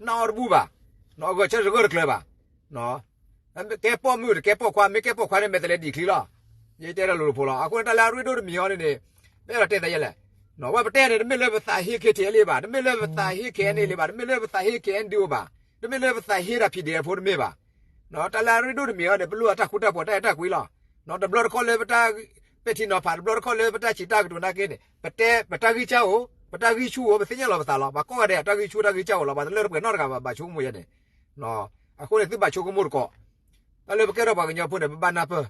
နၢ်အီၤတဘူၣ်ဘၣ်, ဂဲၤဆၢထၢၣ်တဂၢၢ်တကျၢၤဘၣ်. ကဲပီာ်မုၣ်တကဲပီာ်ခွါ မ့ၢ်ကဲပီာ်ခွါန့ၣ် မဲာ်တဲးလဲးဒံးချံလီၤ. ယတဲတၢ်လိၤလိၤဖိလီၤ. အဃိန့ၣ် တၢ်လၢအရ့ဒိၣ်တမံၤအံၤန့ၣ်န့ၣ် ပအဲၣ်ဒိးတဲသးယဲလဲၣ်. ဝဲပတဲန့ၣ် တမ့ၢ်လၢပသးဟ့ ခ့ထံအဲလ့ၣ် ဘၣ်, တမ့ၢ်လၢပသးဟ့ ခ့အဲၣ်န့ၣ်လ့ၣ် ဘၣ်, တမ့ၢ်လၢပသးဟ့ ခ့အဲၣ်ဒံအိၣ်ဘၣ်, တမ့ၢ်လၢပသးဟ့တၢ် ဖံးဒဲး ဖိ တမ့ၢ်ဘၣ်. တၢ်လၢအရ့ဒိၣ်တမံၤအံၤန့ၣ် ပလိၣ်အတၢ်ဃူတၢ်ဖိး တၢ်အဲၣ်တၢ်ကွံလီၤ. တဘျီတခီၣ်လၢပတၢ်ပဲာ်ထံနီၤဖး, တဘျီတခီၣ်လၢပတၢ်ဆံးတၢ်ကတိၤနာ်က့န့ၣ် ပတဲ ပတၢ်ဂံၢ်စၢ်အိၣ်, ပတၢ်ဂံၢ်ဆူၣ်အိၣ်, ပသ့ၣ်ညါလီၤပသးလီၤ. ပှၤကိးဂၤဒဲး တၢ်ဂံၢ်ဆူၣ်တၢ်ဂံၢ်စၢ်အိၣ်လီၤ. ပှၤတလၢတပှဲၤနီတဂၤဘၣ် ဘၣ်ဆိကမိၣ်ယဲန့ၣ်. အဃိန့ၣ် သုဘၣ်ဆိကမိၣ်တကိး. တၢ်လၢပကဲထီၣ်ပှၤကညီဖိန့ၣ် ပဘၣ်နၢ်ပၢၢ်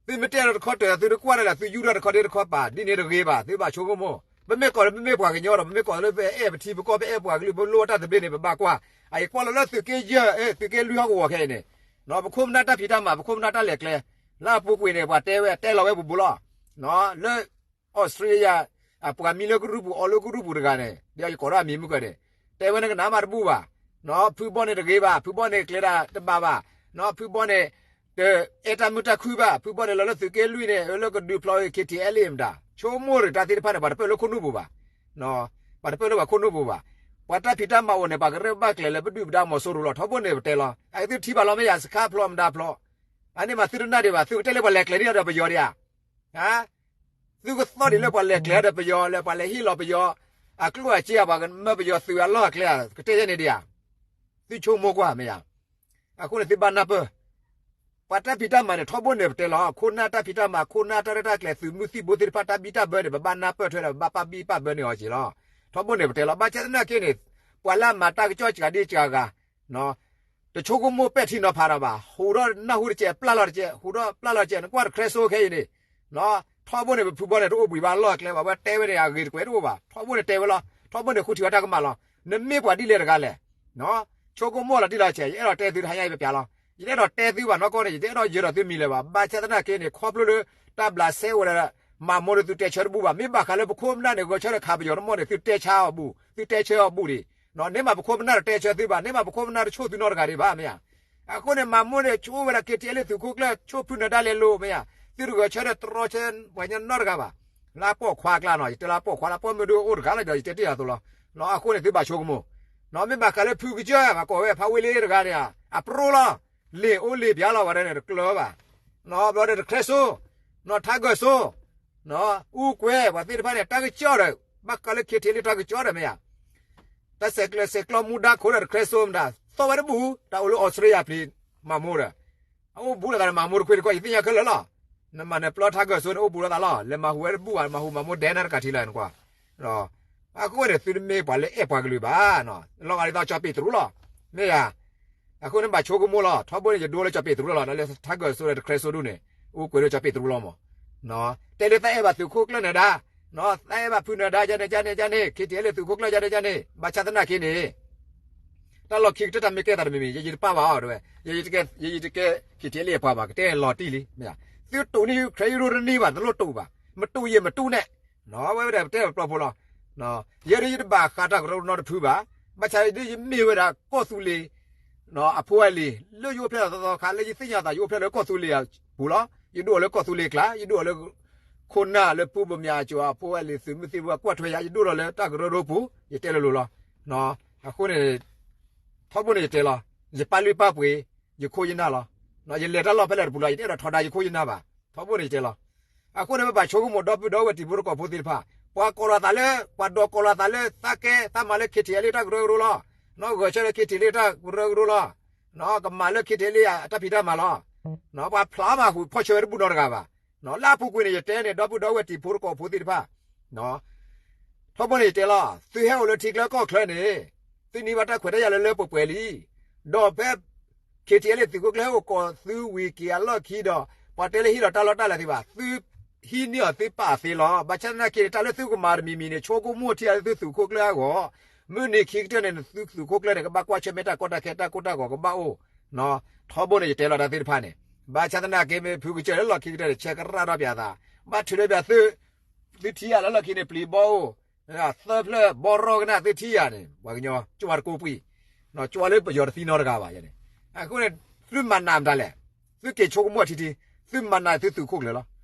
သုမ့ၢ်တဲလီၤတခီတၢၢ် သုတကွၢ်လၢ သုယူၢ်ထီၣ်တခီဒ့တခီပာ် ဒ်န့ၣ်တဂ့ၤဘၣ်, သုဘၣ်ဆိကမိၣ်. ပမ့ၢ်ကိးလၢပမ့ၢ်ပှၤကညီဒီး ပမ့ၢ်ကိးလၢပအဲၣ်ပထံပကီၢ် ပအဲၣ်ပှၤကလုာ် ပလိၣ်တၢ်သဘျ့န့ၣ် ပဘၣ်ကွၢ်. အအံၤကွၢ်လီၤလၢသုးက့ယဲၢ် သုးက့လွံၢ်ဟီၣ်ကဝီၤခဲအံၤန့ၣ်, ပခိၣ်ပနၢ်တၢ်ဖံးတၢ်မၤ ပခိၣ်ပနၢ်တၢ်လဲၤကျဲ လၢအပူၤကွံာ်န့ၣ် ပှၤတဲဝဲ တဲလီၤဝဲဘူးဘူးလီၤ. လၢ အီစထြ့လယါ အပှၤမံလၢကရူၢ်ပူၤ အီလၢကရူၢ်ပူၤတဂၤန့ၣ် ဒ်ယကိးထီၣ်အမံၤမုၢ်ကီၢ်န့ၣ် တဲဝဲနကနၣ်မးတဘူၣ်ဘၣ်, ဖုဘီန့ၣ်တဂ့ၤဘၣ်, ဖုဘီန့ၣ်ကျဲဒၣ်တဘၣ်ဘၣ်, ဖုဘီန့ၣ် တအဲၣ်တၢ်မုာ်တၢ်ခုၣ်ဘၣ်, ဖုဘီန့ၣ်လီၤလၢသုးက့လွံၢ်န့ၣ် လၢကဒုးဖျီ ခ့ထံအဲလ့ၣ်မတၤ, ဆိကမိၣ်တၢ်သ့ၣ်တဖၣ်န့ၣ် ပှၤတပၢၢ်လၢခိၣ်နူာ်ပူၤဘၣ်, ပှၤတပၢၢ်လၢပှၤခိၣ်နူာ်ပူၤဘၣ်. ပှၤတၢ်ဖံးတၢ်မၤအိၣ်န့ၣ် ပှၤကရၢဘၣ်ကျဲၤလၢပဒုၣ်ပဒါမီၤစိရိၤလီၤ. ထီဘိန့ၣ်ပတဲလီၤ. အသုထံၣ်ဘၣ်လီၤမ့ၢ်ယၤ စခါဖျိမတၤဖျိ, အန့ၣ်မးသုတနၢ်ဒံးဘၣ် သုကတဲလၢပှၤလဲၤကျဲၤန့ၢ်ဒီးပယီၤဒံးဧါ. သုကသီၣ်ဒံးလၢပှၤလဲၤကျဲၤဒီးပယီၤ လၢပှၤလဲၤဟ့ၣ်လီၤပယီၤ အကျိၣ်အစ့ ပှၤကမၢပယီၤသုးအလီၢ်အကျဲ ကတဲယဲန့ၣ်ဒံးဧါ. သုဆိကမိၣ်ကွၢ်မ့ၢ်ဧါ. အဃိန့ၣ်သုဘၣ်နၢ်ပၢၢ် ပှၤတၢ်ဖံးတၢ်မၤန့ၣ် ထီဘိန့ၣ်ပတဲလီၤ. ခိၣ်နၢ်တၢ်ဖံးတၢ်မၤ ခိၣ်နၢ်တၢ်ရဲၣ်တၢ်ကျဲၤ သုးမုၢ်သံၣ်ဘိသ့ၣ်တဖၣ် တၢ်ဘံၣ်တၢ်ဘၢန့ၣ် ပဘၣ်နၢ်ပၢၢ်ထွဲဒီး ပဘၣ်ပာ်ဘံၣ်ပာ်ဘၢန့ၢ်အီၤက့ၤလီၤ. ထီဘိန့ၣ်ပတဲလီၤ. ဘၣ်ဆၣ်သနာ်က့န့ၣ် ပှၤလၢအမၤတၢ်ကစီၣ်စှၤဒ့စှၤဂၤ တဆိကမိၣ်ပဲာ်ထံနီၤဖးတၢ်ဘၣ်. ဟူးထီၣ်နၢ်ဟူတကဲး ပျၢ်လီၤတကဲး ဟူးထီၣ်ပျၢ်လီၤတကဲး နကွၢ်တခရဲစိခဲအံၤန့ၣ် ထီဘိန့ၣ် ပဖုဘီန့ၣ် တအိၣ်ဘှံးဘၣ်လီၢ်အကျဲဘၣ် ဝဲတဲဝဲန့ၣ် အဂ့ၤတကွဲးတအိၣ်ဘၣ်. ထီဘိန့ၣ်တဲဝဲလီၤ. ထီဘိန့ၣ်ဃုထံၣ်ဝဲတၢ်ကမၣ်လီၤ. နမ့ၢ်ပှၤဒ်လဲၣ်တဂၤလဲၣ် ဆိကမိၣ်လီၤတံၢ်လီၤဆဲး ယအဲၣ်ဒိးတဲသုတဟါညါအံၤပပျးလီၤ. ယတအဲၣ်ဒိးတဲသုဘၣ်နီၢ်ကီၢ်န့ၣ် ယတအဲၣ်ဒိးယၢၤဒီးသုမံၤလၢၤဘၣ်. ဘၣ်ဆၣ်သနာ်က့န့ၣ် ခီဖျိလၢ တၢ်ဘျးစဲအိၣ်ဒီး မၤမိၢ်ဒီးသုတဲဆၢတဘူၣ်ဘၣ်. မ့ၢ်ဘၣ်ဃးလၢပခိၣ်ပနၢ်န့ၣ် ဂဲၤဆၢထၢၣ်ခးပယီၤတမီၢ်န့ၣ် သုတဲဆါအီၤဘူၣ် သုတဲဆၢအီၤဘူၣ်ဒံး န့ၢ်မးပခိၣ်ပနၢ်တတဲဆၢသုဘၣ် န့ၢ်မးပခိၣ်ပနၢ်တဆိၣ်သုနီတဂၤဒံးဘၣ်မ့ၢ်ဧါ. အဃိန့ၣ် မၤမိၢ်န့ၣ် ဆိၣ်ဝဲဒၣ် KTLA သုးခိၣ်ကျၢၢ် ဆိၣ်ဖုနၢၤဒါလဲၤလိၤမ့ၢ်ဧါ. သုတဂဲၤဆၢထၢၣ်တြီဆၢပှၤကညီနီတဂၤဘၣ်. လၢအပိာ်ခွါအကျါနီၤ ယတဲလၢအပိာ်ခွါလၢအပိာ်မုၣ်ဒိၣ်အိၣ်တဂၤလီၤဒီး ယတဲတ့ၢ်အသိးလီၤ. အဃိန့ၣ် သုဘၣ်ဆိကမိၣ် မ့ၢ်ဘၣ်ဃးလၢဖုကစၢၢ် ပှၤကိးဝဲဖးဝ့လ့တဂၤန့ၣ် အပြိလီၤ. လ့ၣ်အိၣ်လ့ၣ်ပျါလီၤ ဝဲဒၣ်န့ၣ် တကျၢၤဘၣ်. ဘျီဒီးတခရဲစိ နီၢ်ထါဂၢၢ်စိ အူကွဲး ပှၤသ့ၣ်တဖၣ်န့ၣ် တၢ်ကစီၣ်ဒီး ဘၣ်ဃးလၢ KTLA တၢ်ကစီၣ်ဒီးမ့ၢ်ဧါ. တၢ်ဆဲးကျၢဆဲးကျိးမူဒါခိၣ်ဒီးတခရဲစိမတၤ သီၣ်ဝဲတဘူၣ် တၢ်အိၣ်လၢအီစထြ့လယါဖျံး မၤမိၢ်ဒီး အအိၣ်ဘူးလိာ်သးဒီးမၤမိၢ်တခွ့တခီ ယသ့ၣ်ညါခဲလၢာ်လီၤ. နမၤနၢၤပျီထါဂၢၢ်စိန့ၣ် အိၣ်ဘူးလိာ်သးလီၤ. လဲၤမၤဟူးဝဲတဘူၣ်ဘၣ် မၤဟူးမၤမိၢ်ဒဲနၤတကးထံလီၤနကွၢ်. အဃိန့ၣ် သုတမ့ၢ်ပှၤလၢအဲၣ်ပှၤကလုာ်ဘၣ်. လီၤဂာ်ဒ်သိးကၠီၤပ့းတရူးလီၤ. မ့ၢ်ဧါ. အဃိန့ၣ်ဘၣ်ဆိကမိၣ်လီၤ. ထီဘိန့ၣ် ယဒိလၢကၠီၤပ့းတရူးလီၤ ဒီးလၢထါဂၢၢ်စိဒီးတခရဲစိဒူၣ်န့ၣ် အိၣ်ကွဲးလၢကၠီၤပ့းတရူးလီၤမး. တဲလၢသးအဲၣ်ဘၣ်သုးခိၣ်ကျၢၢ်နၢၤဒါ သးအဲၣ်ဘၣ်ဖုနၢၤဒါ ကန့ၣ်ကန့ၣ် KTLA သုးခိၣ်ကျၢၢ်ကန့ၣ်ကန့ၣ် ဘၣ်ဆၣ်သနာ်က့န့ၣ် တၢ်လီၢ်ခံကတၢၢ်တၢ်မ့ၢ်ကဲသးတမံၤမံၤ ယယတပာ်ဘၣ်အီၤတဲဝဲ ယယတကဲ ယယတကဲ KTLA အပှၤဘၣ် ကတဲလီၤတံၢ်လံ မ့ၢ်ဧါ. သုတိာ်န့ၢ်ခရဲအံၤရိတန့ၢ်ဘၣ် တလိၣ်တိာ်ဘၣ် မတူၢ်ယဲၢ်မတူၢ်နဲၣ် ဝဲဝဲဒၣ်ပတဲပျီဖိလီၤ. ယဲဒၣ်ယတဘၣ်ဃးတၢ်ကရၢကရိနီတဖုဘၣ်. ဘၣ်ဆၣ်ဒ်ယမ့ၢ်ဝဲဒၣ်ကီၢ်သူလ့ၤ အဖိအလံၤ လၢယအိၣ်ဖျဲၣ်လီၤသီသီခါ လၢယသ့ၣ်ညါသး ယအိၣ်ဖျဲၣ်လၢကီၢ်သူလ့ၤအပူၤလီၤ. ယဒိၣ်အီၤလၢကီၢ်သူလ့ၤကျါ ယဒိၣ်အီၤလၢ ခိၣ်နၢ်လၢပူၤ ဘိမၠးကၠီၤ အဖိအလံၤ သုးမုၢ်သံၣ်ဘိ ကွၢ်ထွဲယၤ ယဒိၣ်ထီၣ်လၢတၢ်ကရၢကရိပူၤ ယတဲလိၤလိၤလီၤ. အဃိန့ၣ် ထီဘိန့ၣ်ယတဲလီၤ. ယပာ်လုၢ်ပာ်ပှ့ၤ ယခိၣ်ယနၢ်လီၤ. ယလဲၤတၢ်လီၢ်ဖဲလဲၣ်တပူၤလီၤ ယတအဲၣ်ဒိးထီဒါယခိၣ်ယနၢ်ဘၣ်. ထီဘိန့ၣ်ယတဲလီၤ. အဃိန့ၣ် ပဘၣ်ဆိကမိၣ် ဒီပုၢ်ဒီဝဲၢ်တံၤဖိသကိးဖိသ့ၣ်တဖၣ် ပှၤကိးလီၤသးလၢ ပှၤဒိးကိးလီၤသးလၢ သးကဲသးမၤလၢ KTLA တၢ်ကရၢကရိလီၤ. ဂဲၤဆၢထၢၣ်လၢ KTLA တၢ်ကရၢကရိလီၤ. ကမၤလၢ KTLA အတၢ်ဖံးတၢ်မၤလီၤ. ပှၤဖျါမၤဟူးဖီၣ်ဆၢဝဲတဘူၣ်နီတဂၤဘၣ်. လၢအပူၤကွံာ်န့ၣ် ယတဲန့ၣ် ဒီပုၢ်ဒီဝဲၢ်တံၤဖိသကိးဖိသ့ၣ်တဖၣ် ထီဘိန့ၣ်ယတဲလီၤ. သုဟဲအိၣ်လၢထံကျါကီၢ်ချၢန့ၣ် သုန့ၢ်ဘၣ်တၢ်ခွဲးတၢ်ယာ်လၢလၢပှဲၤပှဲၤလံ. ဒီးဖဲ KTLA သုးခိၣ်ကျၢၢ်ဟဲအိၣ်ကိးသုဝံၤက့ၤအလီၢ်ခံဒီး ပှၤတဲလၢဟ့ၣ်လီၤတၢ်လီၢ်တၢ်လၤသ့ၣ်တဖၣ် သုဟံးန့ၢ်အီၤသုပာ်သ့လီၤ. ဘၣ်ဆၣ်သနာ်က့န့ၣ် တၢ်လၢသုကမၤတမံၤမံၤန့ၣ် ဆိကမိၣ်ထံအသုသုးခိၣ်ကျၢၢ်အဂီၢ် မုၢ်နံၤခံကတၢၢ်န့ၣ် သုသုးခိၣ်ကျၢၢ်န့ၣ် ကဘၣ်ကွၢ်ဆၢၣ်မဲာ်တၢ်ကီတၢ်ခဲတၢ်ကိၢ်တၢ်ဂီၤကဘၣ်အိၣ် ထီဘိန့ၣ်ယတဲလီၤတၢ်သ့ၣ်တဖၣ်န့ၣ် ဘၣ်ဆၣ်သနာ်က့မ့ၢ်ဖုကစၢၢ်လၢလီၢ်ခံကတၢၢ်န့ၣ် ဆဲးကရၣ်ထီၣ်ပၠးသး ဘၣ်ထုးလၢပၠးသု သုထံၣ်ယၤလၢလီၢ်ခံန့ၣ် ပျံၤဘီအိၣ် သၢဖျၢၣ်ဘီရီကနၣ်သုထံၣ်ယၤန့ၣ် ပှၤကညီ ကၠွါတကိးပှံၢ် ကၠွါလၢပယီၤတသံနီတဂၤဘၣ်န့ၣ် အဃိန့ၣ် သုမၤနးမတၤလဲၣ် သုက့ၤဆိကမိၣ်ထံထံ သုမၤနးသုသုးခိၣ်ကျၢၢ်လီ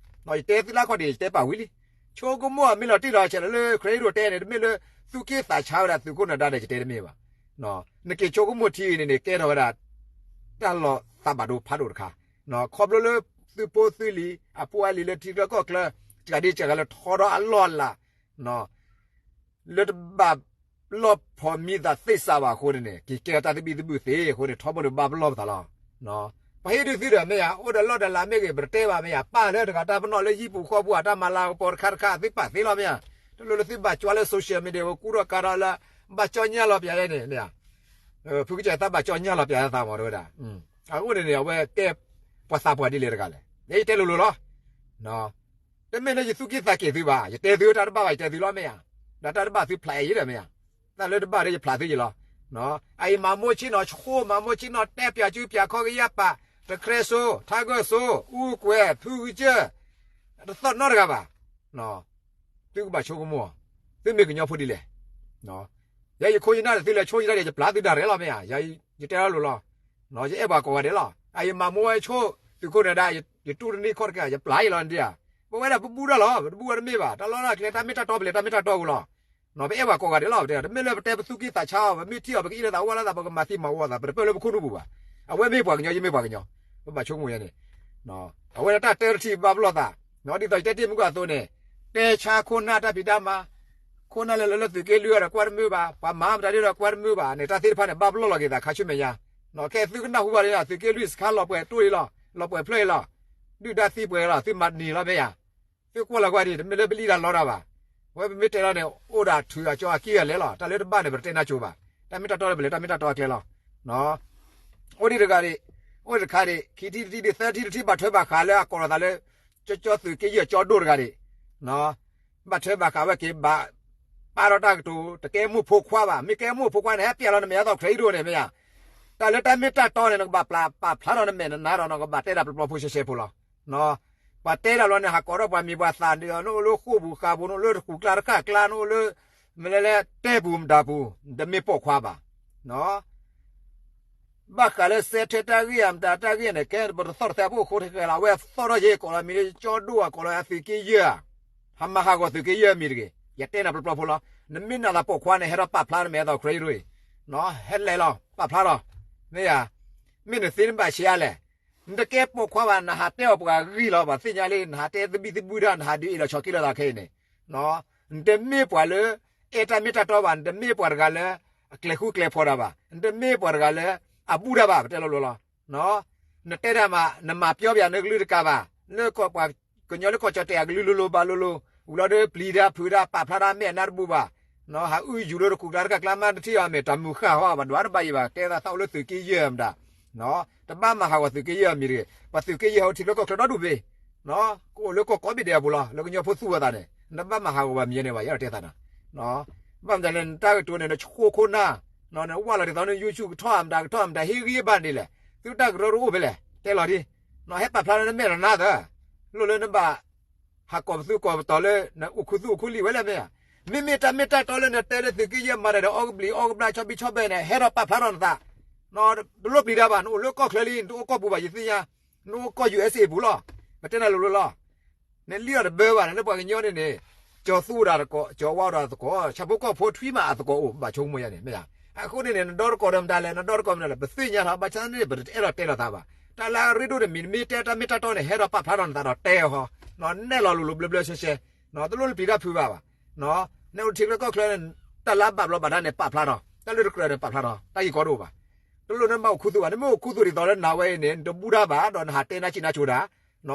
ၤ. ယတဲသုလၢခီၣ်ဒ့ၣ် ယတဲပာ်ဝံၤလံ ဆိကမိၣ်မ့ၢ်လီၤတံၢ်လီၤဆဲးလၢ ခရံာ်ဒိၣ်တဲန့ၣ် တမ့ၢ်လၢ သုက့ၢ်သးဆါဝဲဒၣ်သုးခိၣ်နၢၤဒါဒီးယတဲတမ့ၢ်ဘၣ်. နက့ၤဆိကမိၣ်ထံအံၤန့ၣ်န့ၣ် ကဲထီၣ်ဝဲဒၣ် တၢ်လီၤသးဘၣ်ဒိဖးဒိၣ်တခါ ခီဖျိလၢ သုးဖိသုးလံၤ အဖိအလံၤလၢထံကျါကီၢ်ကျါ တကးဒံးကဲဂၤလၢထီဒီးအလီၢ်အလၤ လၢတဘၣ်ပလီၢ်ဖိးမံသးသ့စးဘၣ်အဃိန့ၣ်န့ၣ် က့ၤကဲထီၣ်တၢ်သဘံၣ်သဘုၣ်သ့အဃိန့ၣ် ထီဘိန့ၣ်ဘၣ်ပလီၢ်ပသးလီၤ. ပှၤဟ့ၣ်ဒုးသုဒီးမ့ၢ်ယၤ အိၣ်ဒီးလီၢ်ဒီးလၤမ့ၢ်ဂ့ၤ ပတတဲဘၣ်မ့ၢ်ယၤ ပၢ်လၢတဂၤတၢ်ပနီၣ်လၢဟံၣ်ပူၤဃီပူၤ အတၢ်မၤလၤကပီၤတခါတခါ သုပာ်သ့လီၤမ့ၢ်ယၤ တလိၣ်လၢသုဘၣ်ကွၢ်လၢ social media ဝဲကူထီၣ်ကၤထီၣ်လၢ ဘၣ်ကၠီညၣ်လီၤပၠးယဲန့ၣ်မ့ၢ်ယၤ ဖုကစၢၢ်သးဘၣ်ကၠီညၣ်လီၤပၠးသးမးတဝဲဒၣ် အဃိန့ၣ်န့ၣ် အဝဲကဲ ပှၤသးပှၢ်ဒ်လဲၣ်တဂၤလဲၣ် ယတဲလိၤလိၤလီၤ တမ့ၢ်လၢယသူၣ်က့ၣ်သးက့ၣ်သုဘၣ် ယတဲသုတၢ်တဘၣ်ဘၣ် ယတဲသုလီၤမ့ၢ်ဧါ, ဒီးတၢ်တဘၣ်သုဖျးအံၤဒီးမ့ၢ်ဧါ, တၢ်လၢတဘၣ်ဒီးယဖျးသုယလီၤ. အအံၤမၤမိၢ်ဆ့ၣ်နီၤဆိ မၤမိၢ်ဆ့ၣ်နီၤတဲပၠးစုပၠးခီကယၢ်ပာ် တခရဲစိ ထါဂၢၢ်စိ အူကွဲး ဖုဂုကၢၢ် တသီၣ်နီတဂၤဘၣ်. သုကဘၣ်ဆိကမိၣ်, သုမ့ၢ်ကညီဖိဒ်လဲၣ်. ယဲယခိၣ်ယနၢ်ဒီးသုလဲၤဆိယတၢ်ဒီး ယပျၢ်သုဒၣ်ရဲၣ်လီၤမ့ၢ်ဧါ, ယတဲလီၤလိၤလီၤ. ယအဲၣ်ပှၤကိးဂၤဒဲးလီၤ. အအံၤမၤမိၢ်ဝဲဆိ သုးခိၣ်နၢၤဒါ ယတူၢ်တန့ၢ်ခီၣ်တက့ၢ် ယပျၢ်ယလီၤဒၣ်ဧါ. ပဝဲဒၣ်ပဘူၣ်တၢ်လီၤ ပတဘူၣ်ဝဲတမ့ၢ်ဘၣ်, တၢ်လီၢ်တၢ်ကျဲ တၢ်မ့ၢ်တၢ်တီပလဲၤ တၢ်မ့ၢ်တၢ်တီပူၤလီၤ. ပအဲၣ်ပှၤကိးဂၤဒဲးလီၤ. ပတဲ တမ့ၢ်လၢပတဲပသူၣ်ကံၢ်သးဆါအီၤ, ပမ့ၢ်ထံၣ်အီၤ ပကအံးလၢသးဝါလၢသး ပကမၤသံမၤဝီသး, ပတပၢၢ်လၢပခိၣ်နူာ်ပူၤဘၣ်. အဝဲမ့ၢ်ပှၤကညီ ယမ့ၢ်ပှၤကညီ, ပဘၣ်ဆိကမိၣ်ယဲန့ၣ်, အဝဲဒၣ်တၢ်တဲတထံၣ်ဘၣ်ပလီၢ်သး, ဒ်သိးယတဲတ့ၢ်မုၢ်ကီၢ်အသိးန့ၣ်, တဲဆါခိၣ်နၢ်တၢ်ဖံးတၢ်မၤ, ခိၣ်နၢ်လၢလၢလၢသုးက့လွံၢ်ဒီးကွၢ်တမုာ်ဘၣ်, ပှၤမၤမတၤဒ်ဒီးကွၢ်တမုာ်ဘၣ်န့ၣ် တၢ်သ့ၣ်တဖၣ်န့ၣ် ဘၣ်ပလီၢ်လီၤက့ၤသးခါဆူမဲာ်ညါ, ခဲသုကနၢ်ဟူဘၣ်လၢ သုးက့လွံၢ်စခါလီၤပှဲၤတိၢ်အံၤလီၤ, လီၤပှဲၤဖျၢၣ်အံၤလီၤ, ဒုၣ်ဒါသံပှဲၤလီၤ, သုမၤနံၤလီၤမ့ၢ်ဧါ. သုကွၢ်လီၤကွၢ်ဒံး တမ့ၢ်လၢပလံၣ်တၢ်လီတၢ်ဘၣ်. အဝဲပမ့ၢ်တဲလီၤန့ၣ် အိၣ်ဒၣ်ထုးအကၠီအက့ၢ်အလဲလီၤ. တၢ်လၢတဘၣ်န့ၣ် ပတတဲနၢ်ကၠိဘၣ်. တၢ်မ့ၢ်တၢ်တီလၢပလဲၤ တၢ်မ့ၢ်တၢ်တီအကျဲလီၤ. အိၣ်ဒံးတဂၤဒံး, အိၣ်တခါဒံး, ခံထံၣ်တထံၣ်ဒံး သၢထံၣ်တထံၣ် ဘၣ်ထွဲဘၣ်ဃးလၢအကိးလီၤသးလၢ ကၠီကၠီသုးက့ယဲၢ်ကၠီဒိၣ်တဂၤဒံး ဘၣ်ထွဲဘၣ်ဃးဝဲက့ၤ ဘၣ်ပာ်ထီၣ်တၢ်ကတိၤ တကဲမိၢ်ဖိခွါဘၣ်. မ့ၢ်ကဲမိၢ်ဖိခွါန့ၣ် ဟဲပျဲလီၤနမဲာ်အသီၣ် ခရံာ်အံၤဒိၣ်န့ၣ်မ့ၢ်ဧါ. တၢ်လၢတၢ်မ့ၢ်တၢ်တီန့ၣ် နကဘၣ်ပာ်ဖျါထီၣ်နမဲာ်နနါဒီး နကဘၣ်တဲဒၣ်ပျီပျီဖိဆှဲဆှဲဖိလီၤ. ပှၤတဲဒၣ်လီၤန့ၣ် ဟးကိးထီၣ်ပှၤမံၤပှၤသၣ်ဒီး နအိၣ်လၢဃိာ်ပူၤဃာ်ပူၤ နအိၣ်လၢတကူၣ်ကျါတဃၣ်ကျါ နအိၣ်လၢ မ့ၢ်လဲၤလဲၤတဲပူၤမတၤပူၤ နတမ့ၢ်ပိာ်ခွါဘၣ်. ဘၣ်ဃးလၢစဲထဲတၢ်ဂ့ၢ်အမတၤတၢ်ဂ့ၢ်န့ၣ် ကဲပတသီၣ်တသဲအဖိအဃိတဃဲလီၤ. အဝဲသီၣ်ထီၣ်ယဲ ကိးလီၤမံၤလၢကၠီဒိၣ်ဧါ ကိးလီၤသုးက့ယဲၢ်ဧါ, ဟးမၤဟးဂီၤသုးက့ယဲၢ်အမံၤတဂ့ၤ. ယတဲနၤပျီပျီဖိလီၤ. နမ့ၢ်နာ်သးပိာ်ခွါန့ၣ် ဟဲထီၣ်ပာ်ဖျါနမဲာ်အသီၣ် ခရံာ်အံၤဒိၣ်အံၤ, ဟဲလဲၤလီၤ ပာ်ဖျါလီၤ. မ့ၢ်ဧါ, မ့ၢ်နသ့နဘၣ်ဆံးအါလဲၣ်. နတကဲပိာ်ခွါဘၣ် နဟးတဲအီၤပှၤဂံၢ်လီၤ ပှၤသ့ၣ်ညါလံ နဟးတဲသဘံၣ်သဘုၣ်တၢ် နဟးဒုးအ့ၣ်လီၤဆီးက့ၤလိာ်သးခဲအံၤန့ၣ်, နတမ့ၢ်ပှၤလၢ အဲၣ်တၢ်မ့ၢ်တၢ်တီဘၣ်, နတမ့ၢ်ပှၤတဂၤလၢ အကျဲၤဃူကျဲၤဖိးတၢ်ဘၣ်, နတမ့ၢ်ပှၤတဂၤလၢ အဘူၣ်တၢ်ဘၣ် ပတဲလိၤလိၤလီၤ. နတဲတၢ်မၤ နမၤပျီပယၤနကလုၢ်တကးဘၣ်, လၢပှၤကညီလၢကီၢ်ကၠီၣ်တဲၣ်အကလုၢ်လိၤလိၤဘၣ်လိၤလိၤ, ဝံၤလီၤဒီးပျံၤတၢ်ဖုးတၢ်ပာ်ဖျါတၢ်မဲာ်အနါတဘူၣ်ဘၣ်, ဟးအုၣ်ယူၤလၢတကူၣ်ကျါတဃၣ်ကျါမး နထံၣ်အီၤမ့ၢ်တၢ်မုာ်ဃၣ်ဟီ ဘၣ်ဒွးတဘၣ်ယံၤဘၣ် တဲသးသးအိၣ်လၢသုးက့ယဲၢ်မတၤ, တဘၣ်မၤဟးဂီၤသုးက့ယဲၢ်အမံၤတဂ့ၤ. ပှၤသုးက့ယဲၢ်ဟဲအိၣ်ထံချၢကီၢ်ချၢဒီဒူၣ်ဘ့ၣ်, ကအိၣ်လၢကီၢ်ကိးဘ့ၣ်ဒဲးအပူၤလီၤ. လၢကညီဖိသူၣ်အသးန့ၣ် နဘၣ်မၤဟးဂီၤဘၣ်မံၤန့ၣ်ဘၣ် ယအဲၣ်ဒိးတဲသးနၤ ဘၣ်မတၤလဲၣ် နတၢ်ကတိၤန့ၣ် နဆိခိၣ်နၢ်, နဝၢ်လီၤဒ်သိးန YouTube ကထီၣ်မတၤကထီၣ်မတၤ ဟ့ၣ်ဂံၢ်ဘၣ်ဒ်လဲၣ်, သုတၢ်ကရၢကရိအိၣ်ဖဲလဲၣ် တဲလီၤဒ်, ဟဲပာ်ဖျါလၢနမဲာ်နနါသၢ, လိၣ်လၢနဘၣ် ဟးကိးပသူကိးပတီၤလၢ နအိၣ်ခူသူၣ်အိၣ်ခူလံာ်ဝဲလဲၣ်မ့ၢ်ဧါ. မ့မ့ၢ်တၢ်မ့ၢ်တၢ်တီလၢနတဲလၢသုးက့ယဲၢ်မၤတၢ်ဒီး အီကဘျံးအီကဘျၣ်ဆီဘံၣ်ဆီဘဲန့ၣ် ဟဲထီၣ်ပာ်ဖျါထီၣ်နသး, တလိၣ်ပျံၤတၢ်ဘၣ် နအိၣ်လၢကီၢ်ချၢလံ နတအိၣ်ကီၢ်ပူၤဘၣ် ယသ့ၣ်ညါ, နအိၣ်ကီၢ် ယူၢ်အ့စ့ၣ် အပူၤလီၤ. ပတဲနၤလိၤလိၤလီၤ. နလံၣ်အီၤတဘၢဘၣ် နလၢပှၤကညီန့ၣ်န့ၣ်, ကၠီသူအိၣ်ဒၣ်တကိး ကၠီဝါအိၣ်ဒၣ်တကိး ဆၣ်ဖိကီၢ်ဖိထွံၣ်မးအသကိးအိၣ် ဘၣ်ဆိကမိၣ်ယါန့ၣ်မ့ၢ်ဧါ. အဃိန့ၣ်န့ၣ် နဒီသကိးဒီးမတၤလဲၣ် နဒီသကိးမတၤလဲၣ် ပသ့ၣ်ညါထီၣ် ဘၣ်ဆၣ်န့ၣ် ပတအဲၣ်ဒိးတဲလိာ်သးဘၣ်. တၢ်လၢအရ့ဒိၣ်တမံၤ နမ့ၢ်တဲတၢ်မ့ၢ်တၢ်တီန့ၣ် ဟဲထီၣ်ပာ်ဖျါထီၣ်နသးဒီးတဲအီၤ, နဲၣ်လီၤလိၤလိၤဘျၢဘျၢဆှဲဆှဲ, တလိၣ်နပျံၤတၢ်ဖုးဘၣ်ဘၣ်. နအိၣ်ထံချၢကီၢ်ချၢန့ၣ် တၢ်လၢအဘၣ်ဘျီးဘၣ်ဒါန့ၣ် ပာ်ဖျါထီၣ် တၢ်လၢတကြၢးန့ၣ် ပာ်ဖျါထီၣ် တၢ်ဂ့ၢ်ကီတအိၣ်ဘၣ်. တလိၣ်နဘၣ်အိၣ်ခူသူၣ်ဘၣ် နမ့ၢ်အိၣ်ခူသူၣ်ဒ်သိးလၢနၤဝဲအံၤန့ၣ် နတဘူၣ်တၢ်ဘၣ် ဒီးနဟးတဲနါစံးနါကိၤတၢ်,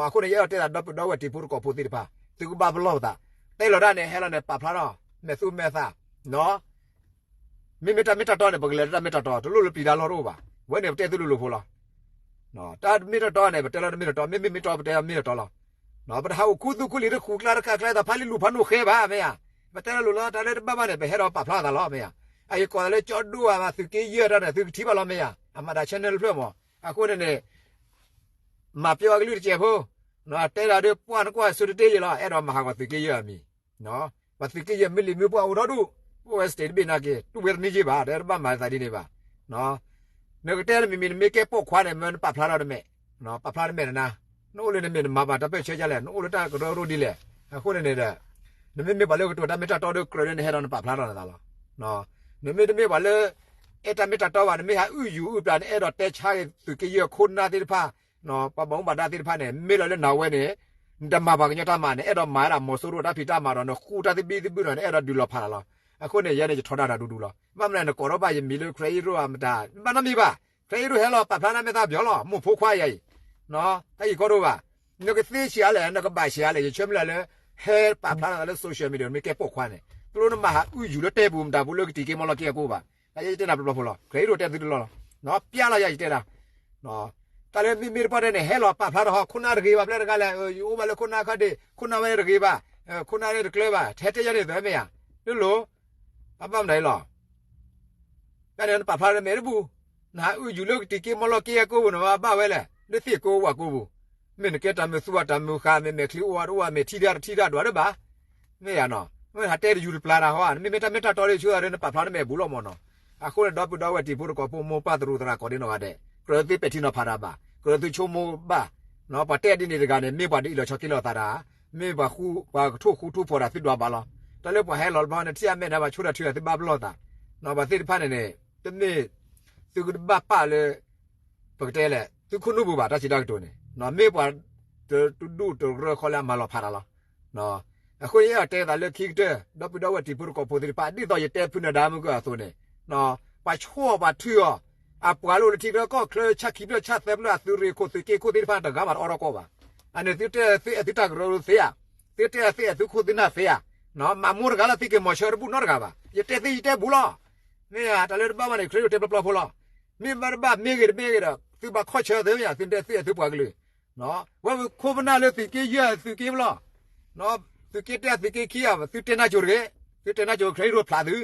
အဃိန့ၣ် ယအဲၣ်ဒိးတဲသးဒီပုၢ်ဒီဝဲၢ်တံၤဖိသကိးဖိသ့ၣ်တဖၣ် သုကဘၣ်ပလီၢ်ပသး, တဲလီၤတၢ်န့ၣ် ဟဲလီၤန့ၣ် ပာ်ဖျါထီၣ် မဲာ်သူမဲာ်သး, မ့မ့ၢ်တၢ်မ့ၢ်တၢ်တီန့ၣ် ပကလဲၤလၢတၢ်မ့ၢ်တၢ်တီ တလိၣ်လၢပျံၤတၢ်လီၢ်တအိၣ်ဘၣ်. ဝဲန့ၣ်ပတဲသုလိၤလိၤဖိလီၤ. တၢ်မ့ၢ်တၢ်တီန့ၣ် ပတဲလီၤတၢ်မ့ၢ်တၢ်တီ မ့မ့ၢ်မ့ၢ်တီပတဲမ့ၢ်တၢ်တီလီၤ. ပတဟးအိၣ်ခူသူၣ်ခူလံၤ တကူၣ်ကျါတဃၣ်ကျါ တဖးလံာ်လူၤဖးနိၣ်ဃဲဘၣ်မ့ၢ်ဧါ. ပတဲလၢလိၤလီၤ တၢ်လၢတဘၣ်ဘၣ်န့ၣ် ပဟဲဒီးပာ်ဖျါသးလီၤမ့ၢ်ဧါ. အယကိးသးလၢကၠီဒိၣ်ဧါ သုးက့ယဲၢ်တၢ်န့ၣ် သုကထံၣ်ဘၣ်လီၤမ့ၢ်ဧါ. အမၤတၢ် channel တဖျၢၣ်မး. အဃိန့ၣ်န့ၣ် မၤပျီအကလုၢ်တစဲးဖိ, တဲဒၣ်ဒီးပှၢ်နကွၢ်စိတ့ၢ်ယဲလီၤ အဲၣ်ဒိးမၤဟးဂီၤသုးက့ယဲၢ်အမံၤ. ပှၤသုးက့ယဲၢ်မ့ၢ်လံာ်မ့ၢ်ပှၢ်အိၣ်ဒီဒူၣ်, အိၣ်ဝဲ state တဘ့ၣ်နာ်က့ တူၢ်ဝဲတန့ၢ်က့ဘၣ် ဒီးတဘၣ်မၤသးဒ်န့ၣ်ဘၣ်. နကတဲတမံၤမံၤ နမ့ၢ်ကဲပိာ်ခွါန့ၣ် မ့ၢ်နပာ်ဖျါထီၣ်တမဲာ်, ပာ်ဖျါတမဲာ်နနါ, နအိၣ်လၢနမဲာ်နမၤဘၣ်တၢ်ပၢၢ်ဆၢဒ်လဲၣ် နအိၣ်လၢတၢ်ကရၢကရိဒ်လဲၣ်. အဃိန့ၣ်န့ၣ်ဒီး နမ့မ့ၢ်ပှၤလၢကတိၤတၢ်မ့ၢ်တၢ်တီဒီးကြၢးလၢနဟဲဒီးနပာ်ဖျါထီၣ်နသးလီၤ. နမ့ၢ်တမ့ၢ်ပှၤလၢ အဲၣ်တၢ်မ့ၢ်တၢ်တီဘၣ် နမ့ၢ်ဟးအုၣ်ယူၤအုၣ်ပျး နအဲၣ်ဒိးတဲဆါက့ၤသုးက့ယဲၢ်ခိၣ်နၢ်သ့ၣ်တဖၣ်, ပှၤဘၣ်မူဘၣ်ဒါသ့ၣ်တဖၣ်န့ၣ် မ့ၢ်လီၤလၢနၤဝဲန့ၣ် နတမၤပှၤကညီတၢ်မၤန့ၣ် အဲၣ်ဒိးမၤဝဲဒၣ်မီၤစိရိၤတၢ်ဖံးတၢ်မၤဒီး နဃူတၢ်သဘံၣ်သဘုၣ်ဒီး နအဲၣ်ဒိးဒုးလီၤဖးလီၤလီၤ. အဃိန့ၣ် ယဲန့ၣ် ယထီဒါတၢ်ဒူဒူလီၤ. ဘၣ်မနုၤနကိးထီၣ်ဘၣ်ယမံၤလၢ ခရံာ်အံၤရိၣ်အမတၤ ဘၣ်နီတမံၤဘၣ်. ခရံာ်အံၤရိၣ်ဟဲလီၤပာ်ဖျါနမဲာ်သၣ်ပျီလီၤ မိၢ်ဖိခွါယၤအံၤ, တၢ်ဂ့ၢ်ကီတအိၣ်ဘၣ်. နကသ့ဆံးအါလဲၣ် နကဘၣ်ဆံးအါလဲၣ် ယဆၢမုၢ်လၢ်လၢ ဟဲပာ်ဖျါနသးလၢ social media မ့ၢ်ကဲပိာ်ခွါန့ၣ် တလိၣ်နမၤဟးအုၣ်ယူၤလၢတဲပူၤမတၤပူၤလၢကတံၤက့ၤမီလီၤက့ၤအကိၣ်ဘၣ်. ယဲယတဲနၤပျီပျီဖိလီၤ ခရံာ်အံၤရိၣ်တဲသုတလီၢ်လီၤ. ပျါလီၤယၤယတဲဒၣ် တၢ်လၢမ့မ့ၢ်တပှၢ်တဲန့ၣ် ဟဲလီၤပာ်ဖျါထီၣ်ဟီ ခိၣ်နၢ်တဂ့ၤဘၣ် ပျဲတဂၤလဲၣ်, ယအိၣ်ဘၣ်လၢခိၣ်နၢ်ခီၣ်ဒ့ၣ် ခိၣ်နၢ်ဝဲန့ၣ်တဂ့ၤဘၣ်, ခိၣ်နၢ်န့ၣ်တကျၢၤဘၣ် ထဲတဲယၤန့ၣ်သၢမ့ၢ်ဧါ, လၢလိၤ, အဘၣ်မနုၤလီၤ. တၢ်န့ၣ်နပာ်ဖျါလၢမဲာ်တဘူၣ်, နဟးအုၣ်ယူၤလၢကတံၤက့ၤမီလီၤက့ၤအကိပူၤန့ၣ် ဘၣ်ဝဲလဲၣ်, လၢသ့ၣ်ကိးဝၣ်ကိပူၤ, မ့ၢ်နကဲတၢ်မုာ်သူဘၣ်တၢ်မုာ်ဃာ် မ့ၢ်မဲာ်ချံအိၣ်ဝဲတအိၣ်ဝဲ မ့ၢ်ထံၣ်တၢ်တထံၣ်တၢ်ဒွးဒၣ်ဘၣ် မ့ၢ်ယၤနီၤ, မ့ၢ်ဟးတဲတယူၤတပျၢ်တၢ်ဟီဧါ, နမ့မ့ၢ်တၢ်မ့ၢ်တၢ်တီလၢဆၢဒီးနပာ်ဖျါနမဲာ်ဘူးလီၤမၢ်နီၤ. အဃိန့ၣ် ဒီပုၢ်ဒီဝဲၢ်တံၤဖိသကိးဖိ မိၢ်ပၢ်သရူးသရၣ်ကိးဒံနီၢ်ဂၤဒဲး, ကြၢးသုပဲာ်ထံနီၤဖးတၢ်ဘၣ်, ကြၢးသုဆိကမိၣ်ဘၣ်, ပှၤတဲဒ်န့ၣ်တဂၤန့ၣ် မ့ၢ်ပှၤဒုးအ့ၣ်လီၤဆီးက့ၤလိာ်သးတၢ်, မ့ၢ်ပှၤဃူ ပှၤကထိၣ်ဃူထိၣ်ဖိးတၢ်သုဒွးဘၣ်လီၤ. တၢ်လၢပှၤဟဲလီၤတဘျီန့ၣ် ထံၣ်အမဲာ်ညါဘၣ် ဆိတၢ်ထုဂၤ သုဘၣ်ပလီၢ်သး, ပှၤသ့ၣ်တဖၣ်န့ၣ်န့ၣ် တမ့ၢ်သုကတဘၣ်ပာ်လၢ ပကတဲလဲၣ် သုခိၣ်နူာ်ပူၤဘၣ် တၢ်စံးတၢ်ကတိၤန့ၣ် မ့ၢ်ပှၤတဒူၣ်တရၢဃီလၢအမၤလီၤဖးတၢ်လီၤ. အဃိန့ၣ် ယအဲၣ်ဒိးတဲသးလၢခံကတၢၢ် ဒီပုၢ်ဒီဝဲၢ်တံၤဖိသကိးဖိသ့ၣ်တဖၣ် ဒ်သိးယတဲဖုနၢၤဒါမုၢ်ကၢၢ်အသိးန့ၣ် ပှၤဆိၣ်အီၤပှၤထုအီၤ, အပှၤလၢအိၣ်လၢထံချၢကီၢ်ချၢ ဆၣ်ခံဖျၢၣ်ဆၣ်သၢဖျၢၣ် အသုးရ့ၣ်ခိၣ်သုးက့ခိၣ်သ့ၣ်တဖၣ် တဂၤမးတအိးထီၣ်ကီၢ်ဘၣ်. အန့ၣ်သုတဲသုအဲၣ်သုတၢ်ကရၢကရိသ့ဧါ, သုတဲသုအဲၣ်သုခိၣ်သုနၢ်သ့ဧါ, မၤမိၢ်တဂၤလၢသုက့ၤမီၤဆၢတဘူၣ်နီတဂၤဘၣ်. ယတဲသုယတဲဘူးလီၤ. မ့ၢ်ဧါ တၢ်လၢတဘၣ်ဘၣ်န့ၣ် ခရံာ်အိၣ်တဲပျီပျီဖိလီၤ. မ့ၢ်ဘၣ်တဘၣ် မ့ၢ်ဂ့ၤတမ့ၢ်ဂ့ၤဒီး သုဘၣ်ခီၣ်ဆၢသုမ့ၢ်ဧါ, သုတဲသုအဲၣ်သုပှၤကလုာ် ဝဲပခိၣ်ပနၢ်လၢသုးက့ယဲၢ်သုးက့ဘၣ်လီၤ. သုးက့တၢသုးက့ခံဧါ, သုတဲနၢ်ကၠိတဂ့ၤ, သုတဲနၢ်ကၠိ ခရံာ်အိၣ်ဖျါသု,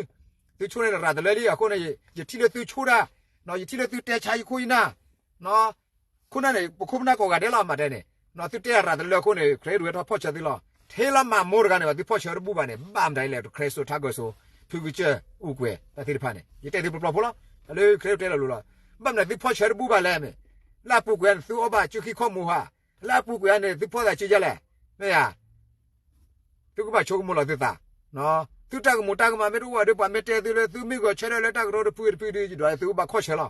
သုဆိၣ်န့ၣ်ရၤတလၢလံ. အဃိန့ၣ် ယထံၣ်လၢသုဆိၣ်တၢ်, ယထံၣ်လၢသုတဲဆါယခိၣ်ယနၢ်, ခိၣ်နၢ်န့ၣ် ပခိၣ်ပနၢ်ကိးဂၤဒဲးလီၤ မၤတဲန့ၣ်, သုတဲရၤတလၢအဃိန့ၣ် ခရံာ်အိၣ်ဝဲထီၣ်ဖီၣ်ဆၢသုလီၤ. ထဲလီၤမၤမိၢ်တဂၤန့ၣ်ဘၣ် သုဖီၣ်ဆၢတဘူၣ်ဘၣ်န့ၣ် ဘၣ်မတၤလဲၣ် တခရံာ်စိထါကၢၢ်စိ ဖုကစၢၢ်အူကွဲၤတၢ်သ့ၣ်တဖၣ်န့ၣ် ယတဲသုပျီပျီဖိလီၤ. တၢ်လၢခရံာ်အိၣ်တဲလီၤလိၤလီၤ. ဘၣ်မနုၤသုဖီၣ်ဆၢတဘူၣ်ဘၣ်လဲၣ်မ့ၢ်, လၢအပူၤကွံာ်န့ၣ် သုအီၣ်ဘၣ်စုခံခီၣ်မူဟါ, လၢအပူၤကွံာ်န့ၣ် သုဖီၣ်သးစုဒ်လဲၣ်, မ့ၢ်ဧါ သုကဘၣ်ဆိကမိၣ်လီၤသုသး, သုတၢ်ကမူးတၢ်ကမၣ်မ့ၢ်တအိၣ်ဘၣ်ဒီး ပှၤမ့ၢ်တဲသုလၢ သုမ့ၢ်ဂဲၤဆၢထၢၣ်လၢတၢ်ကရၢတဖုတဖုဒီး ဒီးသုကဘၣ်ခီၣ်ဆၢလီၤ.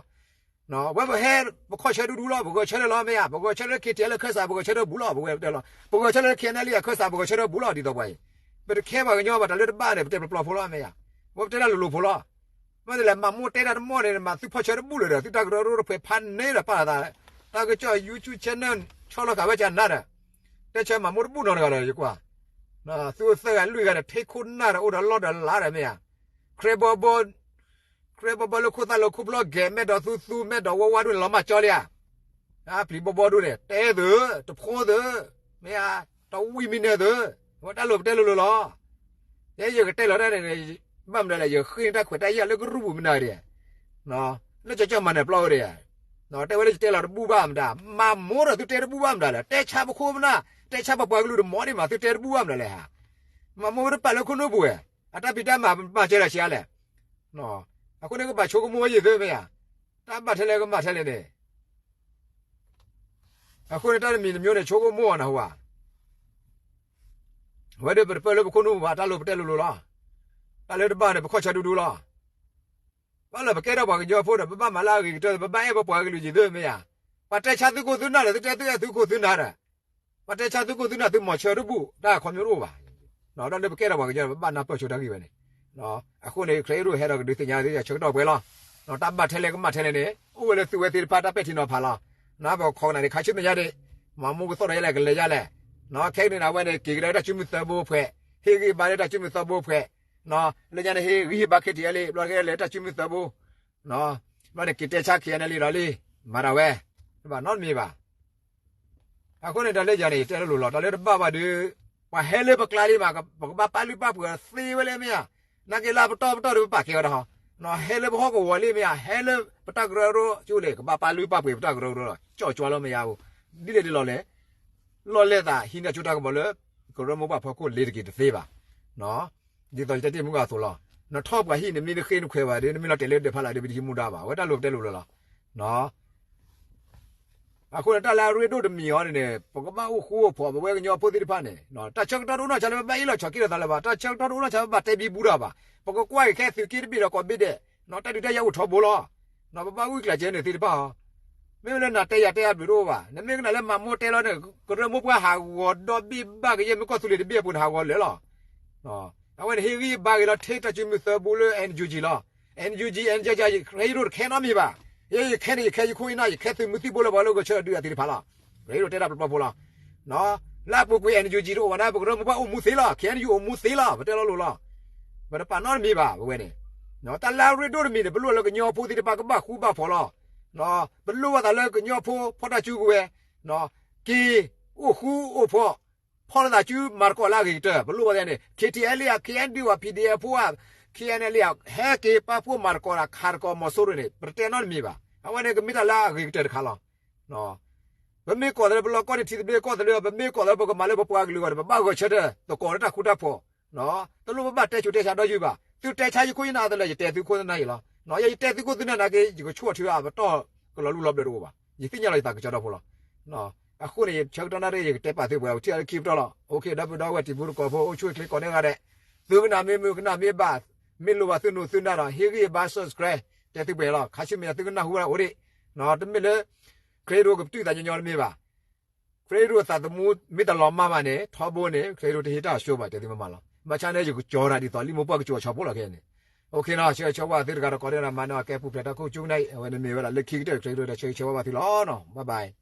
ဝဲပဟဲ ပခီၣ်ဆၢဒူဒူလီၤ, ပဂဲၤဆၢထၢၣ်လီၤ မ့ၢ်ဧါ, ပဂဲၤဆၢထၢၣ်လၢ ခ့ထံလၢခၢၣ်စး ပဂဲၤဆၢထၢၣ်ဘူးလီၤ, ပဝဲတဲလီၤ, ပဂဲၤဆၢထၢၣ်လၢ ခ့နလံ အခၢၣ်စး ပဂဲၤဆၢထၢၣ်ဘူးလီၤ ဒ်သိးပှၤအံၤ, ပတခဲပှၤကညီဘၣ် တၢ်လၢတဘၣ်န့ၣ် ပတဲပျီပျီဖိလီၤ မ့ၢ်ဧါ, ဝဲပတဲတၢ်လိၤလိၤဖိလီၤ. မ့ၢ်တလဲၤမၤမိၢ်တဲတၢ်တမီၢ်န့ၣ် မၤသုဖီၣ်ဆၢတဘူၣ်လၢၤဒီး သုတၢ်ကရၢကရိတဖှဲးဖးန့ၣ်ဒီးပာ်လီၤသး, တၢ်ကစီၣ် YouTube channel ဆီလီၤဃာ်ဝဲကနၣ်ဒီး, တဲဆၢမၤမိၢ်တဘူၣ်နီတဂၤဒီး ယကွၢ်, သုအိၣ်သၢဂၤလွံၢ်ဂၤဒီး ထံခိၣ်နၢ်ဒီးအိၣ်ဒီးလီၢ်ဒီးလါဒီး မ့ၢ်ဧါ, ခရံာ်ဘီဘီ ခရံာ်ဘီဘီလၢခိၣ်သၣ်လၢခိၣ်ဖျီၣ်ဂဲၤ မဲာ်ဒီးသူသူ မဲာ်ဒီးဝါဝါဒိၣ်န့ၣ် လီၤမၢ်ကၠီလံဧါ, အပျံၤဘီဘီဒိၣ်န့ၣ် တဲသု, တဖိသု, မ့ၢ်ဧါ, တဝံၣ်မံနၢၤသု, ဝဲတၢ်လိၤပတဲလိၤလိၤလီၤ. ယဲယကတဲလီၤတၢ်န့ၣ် ဘၣ်မနုၤလဲၣ် ယဃ့န့ၢ်တၢ်ခွဲးတၢ်ယာ်လၢကရူၢ်ပူၤမနုၤဒံး, လၢကၠီကၠီမၤနၢၤပျီဝဲဒံး, တဲဝဲလၢယတဲလီၤတဘူၣ်ဘၣ်မတၤ, မၤမိၢ်ဒီးသုတဲတဘူၣ်ဘၣ်မတၤလဲၣ်, တဲဆါပခိၣ်ပနၢ် တဲဆါပပှၤကလုာ်တမီၢ်ဒံးမး သုတဲတဘူၣ်ဘၣ်မတၤလဲၣ်ဧါ, မၤမိၢ်ဝဲတပာ်လၢခိၣ်နူာ်ပူၤဝဲ, အတၢ်ဖံးတၢ်မၤမၤစၢၤလၢဆံးအါလဲၣ် အဃိန့ၣ်ကဘၣ်ဆိကမိၣ်ဝဲယံၤသ့မ့ၢ်ဧါ, တၢ်ဘၣ်ထဲလဲၣ်ကမၣ်ထဲလဲၣ်န့ၣ်, အဃိန့ၣ်တၢ်တမံၤတမံၤန့ၣ် ဆိကမိၣ်အီၤနၢ်ဟူဧါ, ဝဲဒၣ်ပတပၢၢ်လၢပခိၣ်နူာ်ပူၤဘၣ် တၢ်လိၤပတဲလိၤလိၤလီၤ, တၢ်လၢတဘၣ်န့ၣ် ပခီၣ်ဆၢဒူဒူလီၤ, ဘၣ်လၢပကဲထီၣ်ပှၤကညီဖိဒီး ပဘၣ်မၤလၢအဂ့ၤကတၢၢ် ပဘၣ်အဲၣ်ပပှၤကလုာ်ယံၤသ့မ့ၢ်ဧါ, ပှၤတဲဆါသုခိၣ်သုနၢ်ဒီး သုတဲသုအဲၣ်သုခိၣ်သုနၢ်ဒီး ပှၤတဲဆါသုခိၣ်သုနၢ်သုမီၤဆၢတဘူၣ် တၢ်ခီမ့ၢ်တအိၣ်ဘၣ်, ဒီးလၢပကဲထီၣ်ပှၤကညီ ပဘၣ်နၢ်ပၢၢ်ဆိတၢ်ဂ့ၢ်ဝဲန့ၣ်, အဃိန့ၣ် ခရံာ်အိၣ်ဟဲဒီးကဒုးသ့ၣ်ညါဆၢကတီၢ်ပှဲၤလီၤ, တၢ်ဘၣ်ထဲလဲၣ်ကမၣ်ထဲလဲၣ်န့ၣ် အိၣ်ဝဲလၢသုဝဲသ့ၣ်တဖၣ်တၢ်ပဲာ်ထံနီၤဖးလီၤ, ပခိးကနၣ်ဒံးခါဆူမဲာ်ညါဒံး, မၤမိၢ်ကသီၣ်ဒီးယဲလဲၣ်ကလဲၤယဲလဲၣ်, ခဲကနံၣ်န့ၣ် အဝဲန့ၣ် က့ၤကဒါတၢ်စုမုၢ်သၢဘိဖှဲး, ဟ့ၣ်ဂံၢ်ဘါလၢတၢ်စုမုၢ်သၢဘိဖှဲး, လၢညါန့ၣ် ဟ့ၣ်ဂံၢ်ဟ့ၣ်ဘါ ခ့ထံအဲလ့ ဘျီတကဲလၢတၢ်စုမုၢ်သၢဘိ ဘျီန့ၣ် က့ၤတဲဆါ ခ့အဲလ့ ဒီးလံ, မၤတၢ်ဝဲ, တဘၣ်နီတမံၤဘၣ်. အဃိန့ၣ် တၢ်လၢယၤန့ၣ် ယတဲလိၤလိၤလီၤ, တၢ်လၢတဘၣ်ဘၣ်ဒီး ပှၤဟဲလၢပကျါလံမး ပကဘၣ်ပာ်လုၢ်ပာ်ပှ့ၤသ့ဝဲလၢမ့ၢ်ဧါ, နာ်က့လၢပတီၢ်ပတီၢ်ဒီးပပာ်ကဲဝဲဒၣ်ဟီ, ဟဲလၢပဟီၣ်ကဝီၤလံမ့ၢ်ဧါ, ဟဲလၢပတၢ်ကရၢကရိကၠိလဲၣ် ကဘၣ်ပာ်လုၢ်ပာ်ပှ့ၤပတၢ်ကရၢကရိလီၤ, ကၠီကၠီလီၤမ့ၢ်ဧါ, ဒ်လဲၣ်ဒ်လဲၣ်လဲၣ်, လီၢ်လဲၤသးဟံးန့ၢ်ကၠိတၢ်ကဘီလၢ ကရၢမိၢ်ပှၢ်ဖီခိၣ်လ့ၤတက့ၤတသ့ဘၣ် ဒ်သိးယတဲတ့ၢ်မုၢ်ဂၤအသိးလီၤ. နထီၣ်ပှၤဟံၣ် နမ့ၢ်တဃ့နခွဲးဘၣ်ဒီး နမ့ၢ်လီၤတဲာ်လၢဒၢးဖးလၢ်ဒီး ပတဟံးမူဒါဘၣ်, အဝဲတၢ်လိၤပတဲလိၤလိၤလီၤ. အဃိန့ၣ် တၢ်လၢအရ့ဒိၣ်တမံၤအံၤန့ၣ် ပကဘၣ်အိၣ်ဃူအိၣ်ဖိး ပဝဲကညီဖိသ့ၣ်တဖၣ်န့ၣ် တၢ်ဆၢကတီၢ်တအိၣ်နီၢ်ဆါလၢပဘၣ်အ့ၣ်လိာ်ဆိးက့လိာ်သးလၢၤဘၣ်, တၢ်ဆၢကတီၢ်တအိၣ်နီၢ်ဆါလၢပဘၣ်တဲဘံဘူတၢ်ဘၣ်, ပကကွၢ်က့ၤခဲသုးက့တဘ့ၣ်ဒီးကိးဘ့ၣ်ဒဲး, တၢ်ဒုးတၢ်ယၤအိၣ်ထီဘိလီၤ. ပဘၣ်ဂုာ်ကျဲးစၢးန့ၣ်သ့ၣ်တဖၣ်အီၤ, မ့မ့ၢ်လၢနၤတဲယၤတဲအဘျုးတအိၣ်ဘၣ်, နမ့ၢ်ကနၣ်လၢမၤမိၢ်တဲလီၤန့ၣ် ကရၢမိၢ်ပှၢ်ဟးဂီၤဒီဘ့ၣ်ဘၣ်ကယဲၢ် မ့ၢ်ကီၢ်သူလ့ၤတဘ့ၣ်အပူၤန့ၣ် ဟးဂီၤလၢာ်လီၤ. အဝဲန့ၣ်ဟ့ၣ်ဂံၢ်ဘါက့ၤလီၤ ထဲတၢ်စုမုၢ်သၢဘိလၢ NUG လီၤ. NUG NUG ယခဲယိၣ်တခဲနီတမံၤဘၣ်, ယဲယခဲန့ၣ် ယခဲယခိၣ်ယနၢ် ယခဲသုးမုၢ်သံၣ်ဘိလၢပှၤလၢဂဲၤဆၢထၢၣ်ဒုးအသ့ၣ်တဖၣ်လီၤ. ယဲယိၣ်တဲတၢ်ပျီပျီဖိလီၤ. လၢအပူၤကွံာ် NUG တအိၣ်ဘၣ်န့ၣ် ပကရၢမိၢ်ပှၢ်အိၣ်မူသ့လီၤ, KNU အိၣ်မူသ့လီၤ, ပတဲလီၤလိၤလီၤ. ပတပာ်နီတမံၤဘၣ် ပဝဲန့ၣ်. တၢ်လၢအရ့ဒိၣ်တမံၤန့ၣ် ပလိၣ်လၢကညီဖိသ့ၣ်တဖၣ်ကဘၣ်ဃူဘၣ်ဖိးလီၤ. ပလိၣ်ဘၣ်သးလၢကညီဖိဖီၣ်တၢ်စုကဝဲၤ, က့ၤအိၣ်ဃူအိၣ်ဖိး, ဖီၣ်လိာ်သးစုမၤသကိးလၢအဂ့ၤကတၢၢ်, ပလိၣ်ဘၣ်သးန့ၣ် KTLA KNDO ဝဲ PDF ဖိဧါ, KNLA ဟဲက့ၤပာ်ဖှိၣ်မၤသကိးတၢ် ခးသကိးမီၤစိရိၤန့ၣ် ပတတဲနီတမံၤဘၣ်. အဝဲန့ၣ်ကမ့ၢ်တၢ်လၢအဂ့ၤကတၢၢ်တခါလီၤ. ပမ့ၢ်ကိးသးလၢပလီၢ်ကီၢ်န့ၣ် ထံသဘျ့ကီၢ်သဘျ့ ပမ့ၢ်ကိးသးလၢပကမၤလၢပပှၤကလုာ်အဂီၢ်န့ၣ် ပဘၣ်ဂဲၤဆၢထၢၣ်သကိးလၢတၢ်ဃူတၢ်ဖိး, တလိၣ်ပဘၣ်တဲဆူးတဲဆါဒီးယုၢ်ဘၣ်. သုတဲဆါယခိၣ်ယနၢ်အသိးလၢ ယတဲသုခိၣ်သုနၢ်အံၤလီၤ. ယတဲသုခိၣ်သုနၢ်နာ်က့ ယကဆိၣ်အီၤထုအပတီၢ်ကလီၤလူလီၤဘျၢတအိၣ်ဘၣ်. ယသ့ၣ်ညါလီၤယသးကစီဒီဖိလီၤ. အဃိန့ၣ် ယဆၢကတီၢ်နၣ်ရံၣ် ယကတဲပာ်သုပှဲၤ ထံၣ်အီၤလၢခံပတီၢ်လီၤ. အိၣ်ခ့ ဒီပုၢ်ဒီဝဲၢ်တံၤဖိသကိးဖိ အိၣ်ဆူၣ်အိၣ်ချ့ကိးန့ၢ်ဂၤဒဲး, သုကနၣ်မ့ၢ်မုာ် ကနၣ်မ့ၢ်ဘၣ်, မ့ၢ်လိၣ်ဘၣ်သုနိၣ်သုနၢ်ဒီး ဟ့ၣ်ဂံၢ်ဘါ subscribe တဲသုပှဲၤလီၤ. ခါဆူမဲာ်ညါသုကနၢ်ဟူဝဲဒၣ်အိၣ်ဒံး, တမ့ၢ်လၢ ခရံာ်ဒိၣ်ကပတုာ်သးညီညီတမ့ၢ်ဘၣ်. ခရံာ်ဒိၣ်သးသမူမ့ၢ်တလီၤမၢ်ဘၣ်န့ၣ် ထီဘိန့ၣ် ခရံာ်ဒိၣ်တဟ့ၣ်တၢ်အဆှိဘၣ် တဲသုမ့ၢ်မးလီၤ. ဘၣ်ဆၣ်န့ၣ် ယကကၠီၤတၢ်ဒ်သိးလံာ်မိၢ်ပှၢ်ကစူၤအဆီဖိလီၤခဲအံၤန့ၣ်. အိၣ်ခ့နီၤ ဆၢဂ့ၤဆၢဝါသုတဂၤဒီးကိးဒဲးနီၤ မၤန့ၢ်အီၤကဲပူၤဖျဲးတၢ်ခိၣ်ကၠူကနၣ်အံၤ အဝဲန့ၣ်မ့ၢ်ဝဲဒၣ်လၢခံကတၢၢ် ခရံာ်ဒိၣ်ဒီးဆၢဂ့ၤဆၢဝါဘၣ်သုလီၤနီၤ bye bye.